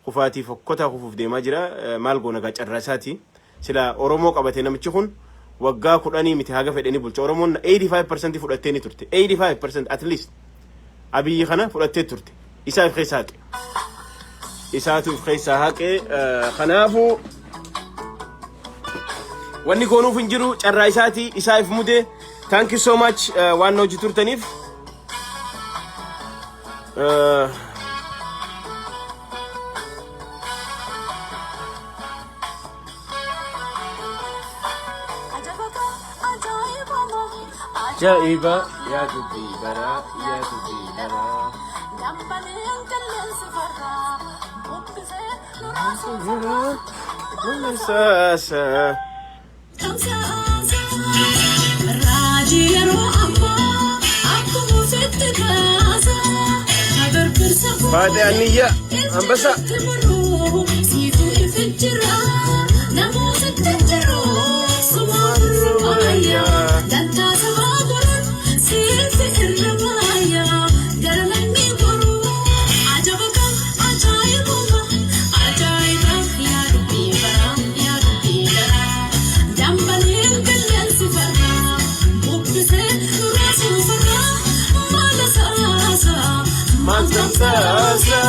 Kufaatii fokkotaa kufuuf deemaa jira. Maal goona gaa, carraa isaati. Sila Oromoo qabate namichi kun waggaa 10 miti, haga fedhanii bulcha. Oromoon 85% fudhattee ni turte. 85% at least. Abiyyi kana fudhattee turte. Isaa if keessaa haqe. Isaatu if keessaa haqe. Kanaafuu wanni goonuuf hin jiru, carraa isaati, isaa if mude. Thank you so much waan na hojii turtaniif. Ajaa'iba yaa dubbii baraa, yaa dubbii baraa. Dambaleen qilleensi farraa bubbisee nuraasuu Saasa. Tamsaasa raajii yeroo ammaa akkuma ofitti kaasa birbirsa. Faatee Anniyyaa Ambassa. Siitu ifijjira namootatti jiru sumaatu waayyaa dantaa sabaa godhan siifi irra waayyaa gara lammii goruu ajaba kan ajaa'ibuma ajaa'iba yaa dubbii baraa, yaa dubbii baraa. Dambaleen qilleensi farraa bubbisee nuraasuu farraa maal asaasa Maal tamsaasa?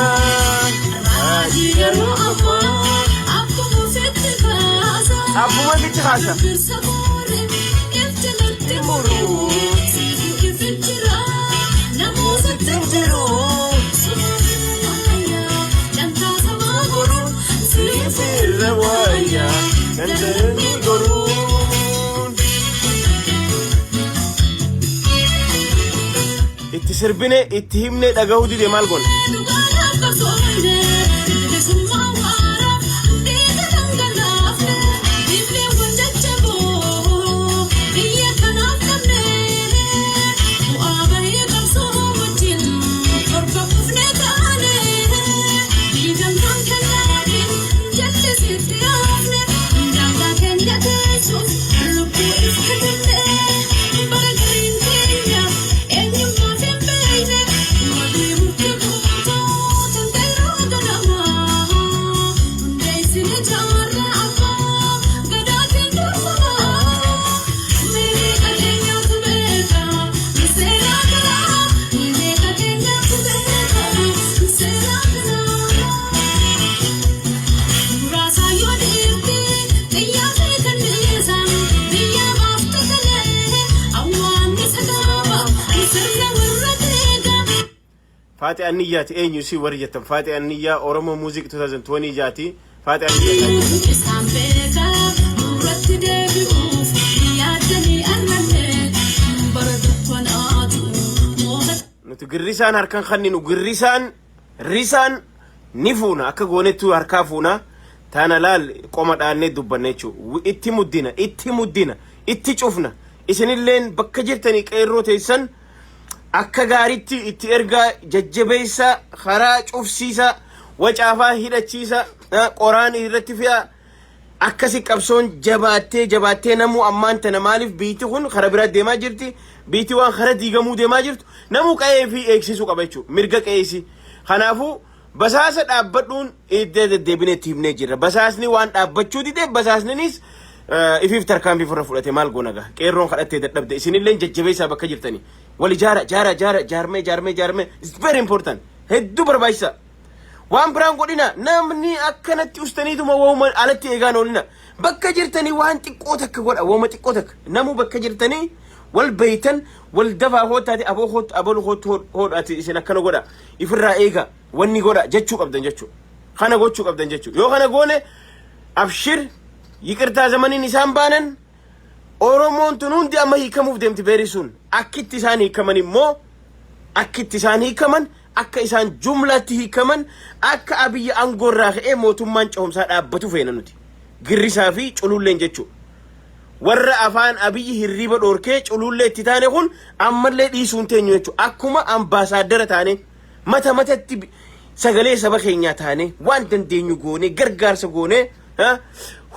Raajii yeroo ammaa akkuma ofitti kaasa. Akkuma ofitti kaasa. Birbirsa booree ifti muruu siitu ifijjira namootatti jiru. Dantaa sabaa godhuun siifi Irra waayyaa danda'anii goruun. Itti sirbine, itti himne, dhagahuu dide, maal goona? Dhugaadhaaf qabsoofne, bilisummaa waara dhiiga dhangalaafne, dhiibneewwan jajjaboo biyya kanaaf qabne, bu'aa bahii qabsoo wajjin torba kufne taane, diigamtaan kennaatiin jallisitti yaafne, daangaa keenya teessuuf lubbuu if kennine, bara gariin keenya eenyummaaf hin beekne, wabii murtii guutuu tanteeroo ganamaa hundeessine jaarraa abbaa gadaatiin durfamaa meeqa keenyaatu beeka seeraa kanaa, meeqa keenyaatu beeka seeraa kanaa. Muraasa yoo dhiirti xiyyaa fi kanniisaan biyya baaftu galee awwaannisa dhaaba sirna warra deegaa. Faatee Anniyyaati. Eenyu si warri jettan, Faatee Anniyyaa Oromoo Music 2020 jaati. Faatee Anniyyaa. Isaan beekaa duratti deebi'uuf yaaddanii arranne bara dukkanaatu moota. Nuti girrisaan harkaan kanninu, girrisaan risaan ni fuuna, akka goonettu harkaa fuuna. Taana laal, qoma dhaannee dubbanna jechuudha. Itti muddina, itti muddina, itti cufna. Isinilleen bakka jirtanii qeerroo teessan akka gaariitti itti ergaa jajjabeessa, karaa cufsiisa, wacaafaa hidhachiisa, qoraan irratti fe'a. Akkasi qabsoon jabaattee jabaattee namuu ammaan tana maaliif biitti kun kara biraa deemaa jirti? Biitti waan kara diigamuu deemaa jirtu, namuu qa'ee fi eegsisuu qaba jechuudha. Mirga qa'eesi. Kanaafuu basaasa dhaabbadhuun iddoo deddeebinee itti himnee jirra. Basaasni waan dhaabbachuu dide, basaasninis ifiif tarkaanfii ofirra fudhate. Maal goona gaa? Qeerroon kadhattee dadhabde. Isinillee jajjabeessaa bakka jirtanii. Wal ijaara, jaara, jaara, jaarmee, jaarmee, jaarmee. It's very important. Hedduu barbaachisaa. Waan biraan godhina, namni akkanatti ustaniituma wauma alatti eegaan oolina. Bakka jirtanii waan xiqqoo takka godha, wauma xiqqoo takka. Namuu bakka jirtanii wal beeytan, wal dafaa hoottaati, aboo hoottu, abalu hoottu, hoodhaati, isin akkana godha. Ifirraa eega, wanni godha jechuu qabdan jechuu. Kana gochuu qabdan jechuu. Yoo kana goone, abshir, yiqirtaa zamaniin isaan baanan. Oromoon tun hundi amma hiikamuuf deemti beeri sun. Akkitti isaan hiikaman immoo, akkitti isaan hiikaman, akka isaan jumlaatti hiikaman, akka Abiyyi aangoo irraa ka'ee mootummaan cehumsaa dhaabbatu feena nuti. Girrisaa fi cululleen jechuudha. Warra afaan Abiyyi hirriiba dhoorkee culullee itti taane kun ammallee dhiisuun teenyu jechuudha. Akkuma ambaasaaddara taane mata matatti sagalee saba keenyaa taane, waan dandeenyu goone, gargaarsa goone,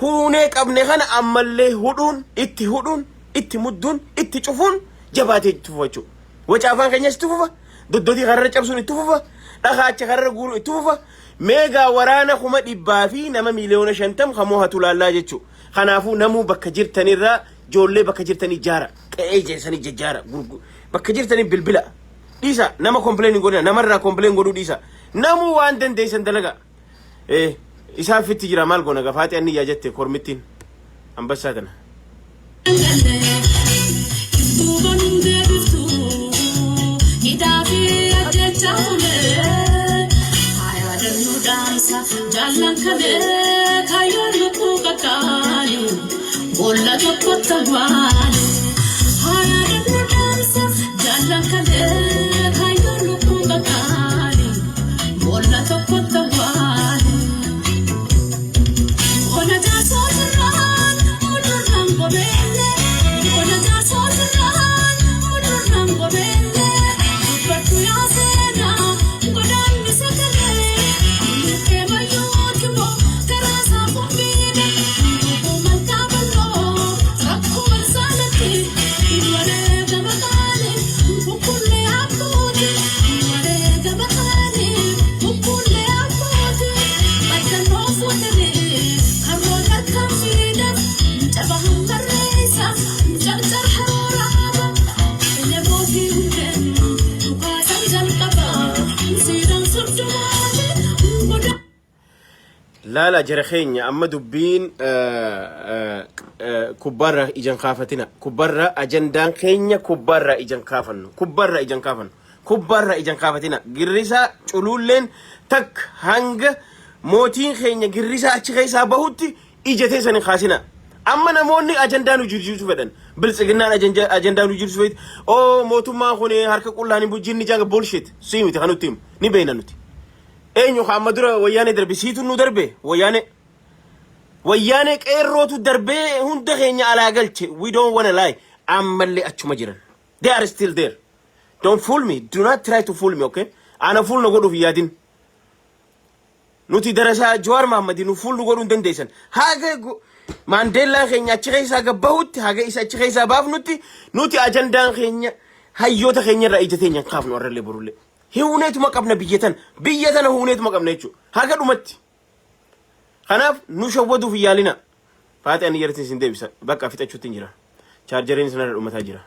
huunee qabne kana ammallee hudhuun, itti hudhuun, itti mudduun, itti cufuun jabaatee itti fufa jechuudha. Waca afaan keenyas itti fufa. Doddotii kararra cabsuun itti fufa. Dhakaacha kararra guuruu itti fufa. Meegaa waraana 100,000 fi nama 50,000,000 kamoo hatu laallaa jechuudha. Kanaafuu namuu bakka jirtanirraa ijoollee bakka jirtanii jaara. Qe'ee jeessanii jajjaara. Bakka jirtanii bilbila. Dhiisa, nama complain hin godhina. Namarraa complain godhuu dhiisa. Namuu waan dandeessan dalaga. Isaaf fitti jira, maal goona gafaati anni yaa jette kormittiin. Ambassaa tana. Duuba nu deebiftu hidhaa fi ajjechaa fuulee yaadannoo dhaamsa jaallan kalee, kaayyoon lubbuu qaqqaali boolla tokkotti awwaale. Yaadannoo dhaamsa jaallan kalee, kaayyoon lubbuu qaqqaali boolla tokkotti awwaale. Ona jaarsootirraan mudurraan gobeelle, ona jaarsootirraan mudurraan gobeelle, dubbadhu yaa seenaa godaannisa kalee, lukkee mayyuuti moo karaa saafuu miidhe, lubbuu malkaa bal'oo rakkoo walsaalatti, wareegama qaalii kukkullee abbooti, wareegama qaalii kukkullee abbooti, baddannoo fuutanii karroon harkaan fiidan, caba hammarreessa carcar harooraaba, elemootii hundeen dhukaasan jalqaba siidaan soddomaati goda. Laala jara keenya, amma dubbiin kubbaarraa ijaan kaafatina. Kubbaarraa ajandaan keenya, kubbaarraa ijaan kaafannu. Kubbaarraa ijaan kaafannu. Kubbaarraa ijaan kaafatina. Girrisaa cululleen takka hanga mootiin keenya girrisaa achi keessaa bahutti ija teessan hin kaasina. Amma namoonni ajandaa nu jijjiiruu fedhan. Biltsiginnaan ajandaa nu jijjiiruu fedhan. Oo, mootummaan kun harka qullaan hin bulchinni janga, bullshit. Sii miti kan nutti himu. Ni beekna nuti. Eenyu ka amma dura wayyaanee darbe? Siitu nu darbe wayyaanee. Wayyaanee qeerrootu darbee hunda keenya alaa galche. We don't wanna lie. Ammallee achuma jiran. They are still there. Don't fool me. Do not try to fool me, okay? Ana fool na godhuuf hin yaadin. Nuti darasaa Jawaar Mahammadii, nu fool nu godhuu hin dandeessan. Haga Maandeellaan keenya achi keessaa gabbahutti, haga isa achi keessaa baafnutti, nuti ajandaan keenya hayyoota keenya irraa ija teenya hin kaafnu warrallee borullee. Huuneetuma qabna biyya tana. Biyya tana huuneetuma qabna jechuudha. Haga dhumatti. Kanaaf nu shawwaduuf hin yaalina. Faatee ani yartiin isin deebisa. Bakka fixachuutti hin jira. Chaarjeriin isinirra dhumataa jira.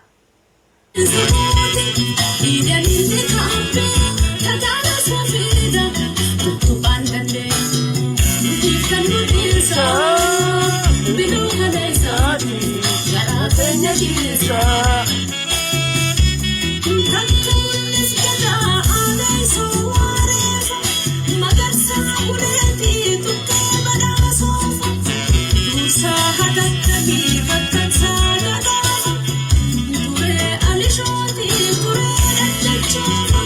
Idaniin kaambee kagaala suufiidha tuttuqaan dandeenyu nuti kan nu dhiisa biluu kaleessaati garaa keenya keessa. Kaktuunis gadaa aadaa waareefa magarsaa uleetii tukkee badhaasoofa dursaa hatattamii fakkaatsaa gadaafa. Turee alishootii turee dhadhachoofa.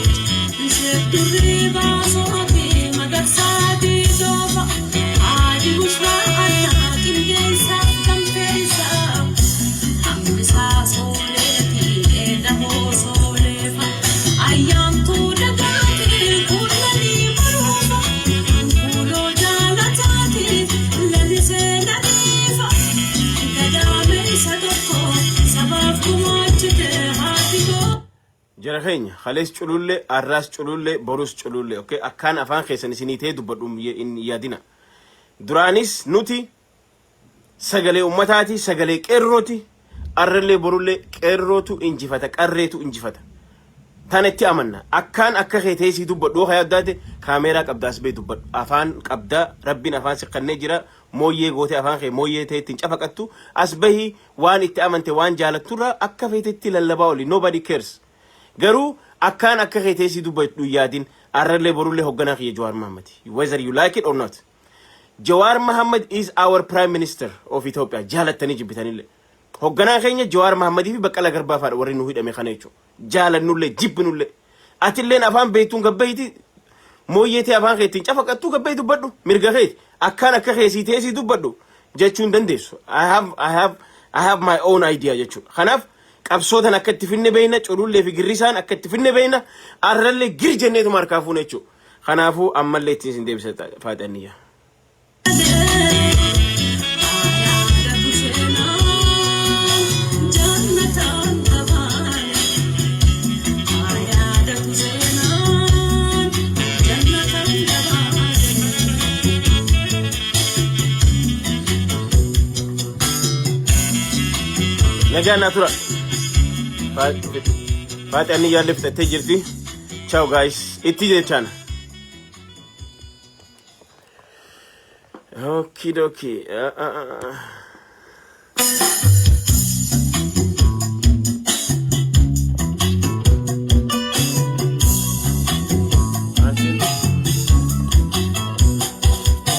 Jara keenya kalees culullee, arraas culullee, borus culullee. Okay, akkaan afaan keessan isinii ta'e dubbadhu hin yaadina. Duraanis nuti sagalee ummataati, sagalee qeerrooti. Arrallee borullee qeerrootu injifata, qarreetu injifata. Tan itti amanna. Akkaan akka kee ta'e sii dubbadhu yoo addaate kaameeraa qabdaas bee dubbadhu. Afaan qabdaa, Rabbiin afaan si kannee jira. Mooyyee gootee afaan kee mooyyee ta'e ittiin cafaqattu as bahi, waan itti amante, waan jaalatturraa akka feetetti lallabaa oli. Nobody cares. Garuu akkaan akka kee ta'e sii dubbadhu yaadin. Arrallee borullee hoogganaa kiyya Jawaar Mohammad. Whether you like it or not. Jawaar Mohammad is our prime minister of Ethiopia. Jaalattanii jibbitanillee. Hoogganaa keenya Jawaar Mohammadii fi Baqqalaa Garbaa fa'aadha warri nu hidhame kana jechuudha. Jaalannullee jibbinullee. Atilleen afaan beektuun gabbayti, mooyyee ta'e afaan keetiin cafaqattuu gabbayi dubbadhu, mirga keeti. Akkaan akka keessii ta'e sii dubbadhu jechuu hin dandeessu. I have my own idea jechuudha. Kanaaf qabsootan akka itti finne beeyna, culullee fi girrisaan akka itti finne beeyna, arrallee gir jenneetuma harkaa fuune jechuudha. Kanaafuu ammallee ittiin isin deebisa faaxanniyya. Yaadatu seenaan jannataan qabaane. Yaadatu seenaan jannataan qabaane. Nagaan naa tura. Faaxanniyyaa yaallee fixattee jirti. Ciao guys. Itti jechaan. Okidoki.